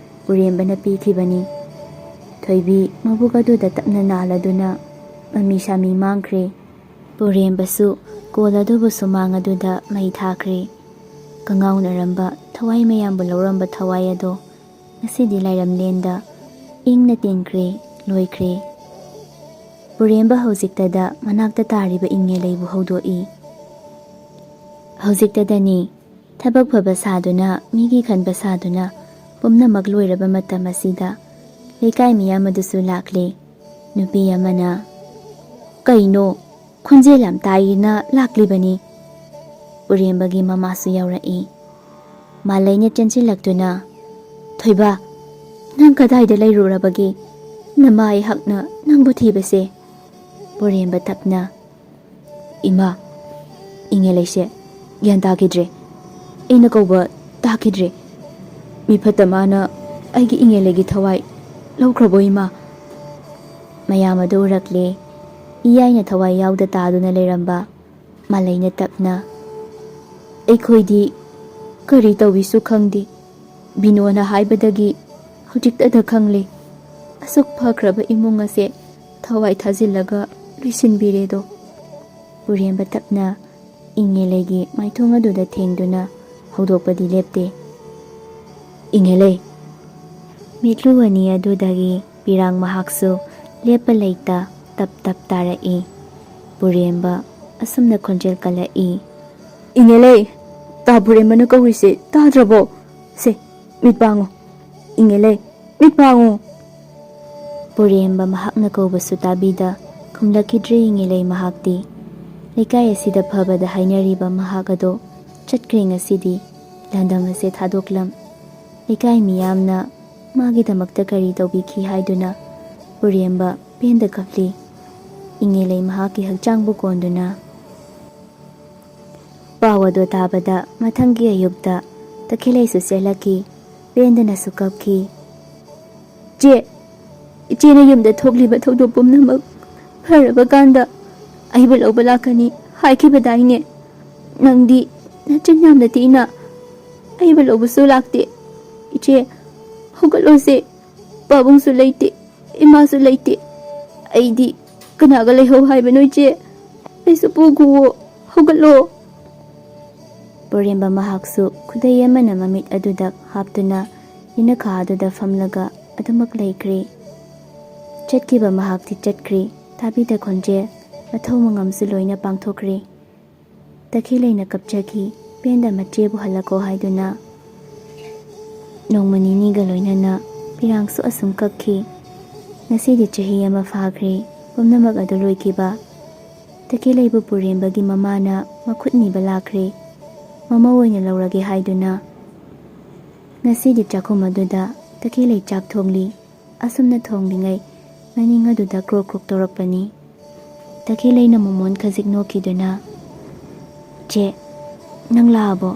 ꯄꯨꯔꯦꯝꯕꯅ ꯄꯤꯈꯤꯕꯅꯤ꯫ ꯊꯣꯏꯕꯤ ꯃꯕꯨꯛ ꯑꯗꯨꯗ ꯇꯞꯅ ꯅꯥꯜꯂꯗꯨꯅ ꯃꯃꯤ ꯁꯥꯃꯤ ꯃꯥꯡꯈ꯭ꯔꯦ꯫ ꯄꯨꯔꯦꯝꯕꯁꯨ ꯀꯣꯜ ꯑꯗꯨꯕꯨ ꯁꯨꯃꯥꯡ ꯑꯗꯨꯗ ꯃꯩ ꯊꯥꯈ꯭ꯔꯦ꯫ ꯀꯉꯥꯎꯅꯔꯝꯕ ꯊꯋꯥꯏ ꯃꯌꯥꯝꯕꯨ ꯂꯧꯔꯝꯕ ꯊꯋꯥꯏ ꯑꯗꯣ ꯉꯁꯤꯗꯤ ꯂꯥꯏꯔꯝꯂꯦꯟꯗ ꯏꯪꯅ ꯇꯤꯟꯈ꯭ꯔꯦ, ꯂꯣꯏꯈ꯭ꯔꯦ꯫ ꯄꯨꯔꯦꯝꯕ ꯍꯧꯖꯤꯛꯇꯗ ꯃꯅꯥꯛꯇ ꯇꯥꯔꯤꯕ ꯏꯪꯉꯦꯂꯩꯕꯨ ꯍꯧꯗꯣꯛꯏ꯫ ꯍꯧꯖꯤꯛꯇꯗꯅꯤ ꯊꯕꯛ ꯐꯕ ꯁꯥꯗꯨꯅ, ꯃꯤꯒꯤ ꯈꯟꯕ ꯁꯥꯗꯨꯅ ꯄꯨꯝꯅꯃꯛ ꯂꯣꯏꯔꯕ ꯃꯇꯝ ꯑꯁꯤꯗ ꯂꯩꯀꯥꯏ ꯃꯤꯌꯥꯝ ꯑꯗꯨꯁꯨ ꯂꯥꯛꯂꯦ꯫ ꯅꯨꯄꯤ ꯑꯃꯅ, "ꯀꯩꯅꯣ, ꯈꯣꯟꯖꯦꯜ ꯌꯥꯝ ꯇꯥꯏꯌꯦꯅ ꯂꯥꯛꯂꯤꯕꯅꯤ꯫" ꯄꯨꯔꯦꯝꯕꯒꯤ ꯃꯃꯥꯁꯨ ꯌꯧꯔꯛꯏ꯫ ꯃꯥꯂꯩꯅ ꯆꯦꯟꯁꯤꯜꯂꯛꯇꯨꯅ, "ꯊꯣꯏꯕ, ꯅꯪ ꯀꯗꯥꯏꯗ ꯂꯩꯔꯨꯔꯕꯒꯦ? ꯅꯃꯥ ꯑꯩꯍꯥꯛꯅ ꯅꯪꯕꯨ ꯊꯤꯕꯁꯦ꯫" ꯄꯨꯔꯦꯝꯕ ꯇꯞꯅ, "ꯏꯃꯥ, ꯏꯪꯉꯦꯂꯩꯁꯦ ꯒ꯭ꯌꯥꯟ ꯇꯥꯈꯤꯗ꯭ꯔꯦ꯫ ꯑꯩꯅ ꯀꯧꯕ ꯇꯥꯈꯤꯗ꯭ꯔꯦ꯫ ꯃꯤꯐꯠꯇ ꯃꯥꯅ ꯑꯩꯒꯤ ꯏꯪꯉꯦꯂꯩꯒꯤ ꯊꯋꯥꯏ ꯂꯧꯈ꯭ꯔꯕꯣ, ꯏꯃꯥ?" ꯃꯌꯥꯝ ꯑꯗꯨ ꯎꯔꯛꯂꯦ꯫ ꯏꯌꯥꯏꯅ ꯊꯋꯥꯏ ꯌꯥꯎꯗ ꯇꯥꯗꯨꯅ ꯂꯩꯔꯝꯕ ꯃꯥꯂꯩꯅ ꯇꯞꯅ, "ꯑꯩꯈꯣꯏꯗꯤ ꯀꯔꯤ ꯇꯧꯏꯁꯨ ꯈꯪꯗꯦ꯫ ꯕꯤꯅꯣꯅ ꯍꯥꯏꯕꯗꯒꯤ ꯍꯧꯖꯤꯛꯇꯗ ꯈꯪꯂꯦ꯫ ꯑꯁꯨꯛ ꯐꯈ꯭ꯔꯕ ꯏꯃꯨꯡ ꯑꯁꯦ ꯊꯋꯥꯏ ꯊꯥꯖꯤꯜꯂꯒ ꯂꯣꯏꯁꯤꯟꯕꯤꯔꯦꯗꯣ꯫" ꯄꯨꯔꯦꯝꯕ ꯇꯞꯅ ꯏꯪꯉꯦꯂꯩꯒꯤ ꯃꯥꯏꯊꯣꯡ ꯑꯗꯨꯗ ꯊꯦꯡꯗꯨꯅ ꯍꯧꯗꯣꯛꯄꯗꯤ ꯂꯦꯞꯇꯦ꯫ "ꯏꯪꯉꯦꯂꯩ, ꯃꯤꯠꯂꯨ ꯑꯅꯤ ꯑꯗꯨꯗꯒꯤ ꯄꯤꯔꯥꯡ ꯃꯍꯥꯛꯁꯨ ꯂꯦꯞꯄ ꯂꯩꯇ ꯇꯞ ꯇꯞ ꯇꯥꯔꯛꯏ꯫ ꯄꯨꯔꯦꯝꯕ ꯑꯁꯨꯝꯅ ꯈꯣꯟꯖꯦꯜ ꯀꯜꯂꯛꯏ, "ꯏꯉꯦꯂꯩ, ꯇꯥ ꯄꯨꯔꯦꯝꯕꯅ ꯀꯧꯔꯤꯁꯦ ꯇꯥꯗ꯭ꯔꯕꯣ? ꯁꯦ, ꯃꯤꯠ ꯄꯥꯡꯉꯨ꯫ ꯏꯉꯦꯂꯩ, ꯃꯤꯠ ꯄꯥꯡꯉꯨ!" ꯄꯨꯔꯦꯝꯕ ꯃꯍꯥꯛꯅ ꯀꯧꯕꯁꯨ ꯇꯥꯕꯤꯗ ꯈꯨꯝꯂꯛꯈꯤꯗ꯭ꯔꯦ ꯏꯉꯦꯂꯩ ꯃꯍꯥꯛꯇꯤ꯫ ꯂꯩꯀꯥꯏ ꯑꯁꯤꯗ ꯐꯕꯗ ꯍꯥꯏꯅꯔꯤꯕ ꯃꯍꯥꯛ ꯑꯗꯣ ꯆꯠꯈ꯭ꯔꯦ ꯉꯁꯤꯗꯤ꯫ ꯂꯝꯗꯝ ꯑꯁꯦ ꯊꯥꯗꯣꯛꯂꯝ꯫ ꯂꯩꯀꯥꯏ ꯃꯤꯌꯥꯝꯅ ꯃꯥꯒꯤꯗꯃꯛꯇ ꯀꯔꯤ ꯇꯧꯕꯤꯈꯤ ꯍꯥꯏꯗꯨꯅ ꯄꯨꯔꯦꯝꯕ ꯄꯦꯟꯗ ꯀꯞꯂꯤ꯫ ꯏꯉꯦꯂꯩ ꯃꯍꯥꯛꯀꯤ ꯍꯛꯆꯥꯡꯕꯨ ꯀꯣꯟꯗꯨꯅ꯫ ꯄꯥꯎ ꯑꯗꯨ ꯇꯥꯕꯗ ꯃꯊꯪꯒꯤ ꯑꯌꯨꯛꯇ ꯇꯈꯦꯂꯩꯁꯨ ꯆꯦꯜꯂꯛꯈꯤ꯫ ꯄꯦꯟꯗꯅꯁꯨ ꯀꯞꯈꯤ꯫ "ꯆꯦ, ꯏꯆꯦꯅ ꯌꯨꯝꯗ ꯊꯣꯛꯂꯤꯕ ꯊꯧꯗꯣꯛ ꯄꯨꯝꯅꯃꯛ ꯐꯔꯕ ꯀꯥꯟꯗ ꯑꯩꯕꯨ ꯂꯧꯕ ꯂꯥꯛꯀꯅꯤ ꯍꯥꯏꯈꯤꯕꯗꯥꯏꯅꯦ? ꯅꯪꯗꯤ ꯅꯆꯤꯟ ꯌꯥꯝꯅ ꯊꯤꯅ ꯑꯩꯕꯨ ꯂꯧꯕꯁꯨ ꯂꯥꯛꯇꯦ꯫ ꯏꯆꯦ, ꯍꯧꯒꯠꯂꯣꯁꯦ꯫ ꯄꯥꯕꯨꯡꯁꯨ ꯂꯩꯇꯦ, ꯏꯃꯥꯁꯨ ꯂꯩꯇꯦ꯫ ꯑꯩꯗꯤ ꯀꯅꯥꯒ ꯂꯩꯍꯧ ꯍꯥꯏꯕꯅꯣ, ꯏꯆꯦ? ꯑꯩꯁꯨ ꯄꯨꯈꯨꯋꯣ, ꯍꯧꯒꯠꯂꯣ꯫" ꯄꯨꯔꯦꯝꯕ ꯃꯍꯥꯛꯁꯨ ꯈꯨꯗꯩ ꯑꯃꯅ ꯃꯃꯤꯠ ꯑꯗꯨꯗ ꯍꯥꯞꯇꯨꯅ ꯌꯦꯅꯈꯥ ꯑꯗꯨꯗ ꯐꯝꯂꯒ ꯑꯗꯨꯃꯛ ꯂꯩꯈ꯭ꯔꯦ꯫ ꯆꯠꯈꯤꯕ ꯃꯍꯥꯛꯇꯤ ꯆꯠꯈ꯭ꯔꯦ, ꯇꯥꯕꯤꯗ ꯈꯣꯟꯖꯦꯜ, ꯃꯊꯧ ꯃꯉꯝꯁꯨ ꯂꯣꯏꯅ ꯄꯥꯡꯊꯣꯛꯈ꯭ꯔꯦ꯫ ꯇꯈꯦꯜꯂꯩꯅ ꯀꯞꯆꯈꯤ, ꯄꯦꯟꯗ ꯃꯆꯦꯕꯨ ꯍꯜꯂꯛꯀꯣ ꯍꯥꯏꯗꯨꯅ꯫ ꯅꯣꯡꯃ ꯅꯤꯅꯤꯒ ꯂꯣꯏꯅꯅ ꯄꯤꯔꯥꯡꯁꯨ ꯑꯁꯨꯝ ꯀꯛꯈꯤ꯫ ꯉꯁꯤꯗꯤ ꯆꯍꯤ ꯑꯃ ꯐꯥꯈ꯭ꯔꯦ, ꯄꯨꯝꯅꯃꯛ ꯑꯗꯨ ꯂꯣꯏꯈꯤꯕ꯫ ꯇꯈꯦꯜꯂꯩꯕꯨ ꯄꯨꯔꯦꯝꯕꯒꯤ ꯃꯃꯥꯅ ꯃꯈꯨꯠ ꯅꯤꯕ ꯂꯥꯛꯈ꯭ꯔꯦ꯫ ꯃꯃꯧ ꯑꯣꯏꯅ ꯂꯧꯔꯒꯦ ꯍꯥꯏꯗꯨꯅ꯫ ꯉꯁꯤꯗꯤ ꯆꯥꯛꯈꯨꯝ ꯑꯗꯨꯗ ꯇꯈꯦꯜꯂꯩ ꯆꯥꯛ ꯊꯣꯡꯂꯤ꯫ ꯑꯁꯨꯝꯅ ꯊꯣꯡꯂꯤꯉꯩ ꯃꯅꯤꯡ ꯑꯗꯨꯗ ꯀ꯭ꯔꯣꯛ ꯀ꯭ꯔꯣꯛ ꯇꯧꯔꯛꯄꯅꯤ꯫ ꯇꯈꯦꯜꯂꯩꯅ ꯃꯣꯃꯣꯟ ꯈꯖꯤꯛ ꯅꯣꯛꯈꯤꯗꯨꯅ, "ꯆꯦ, ꯅꯪ ꯂꯥꯛꯑꯕꯣ?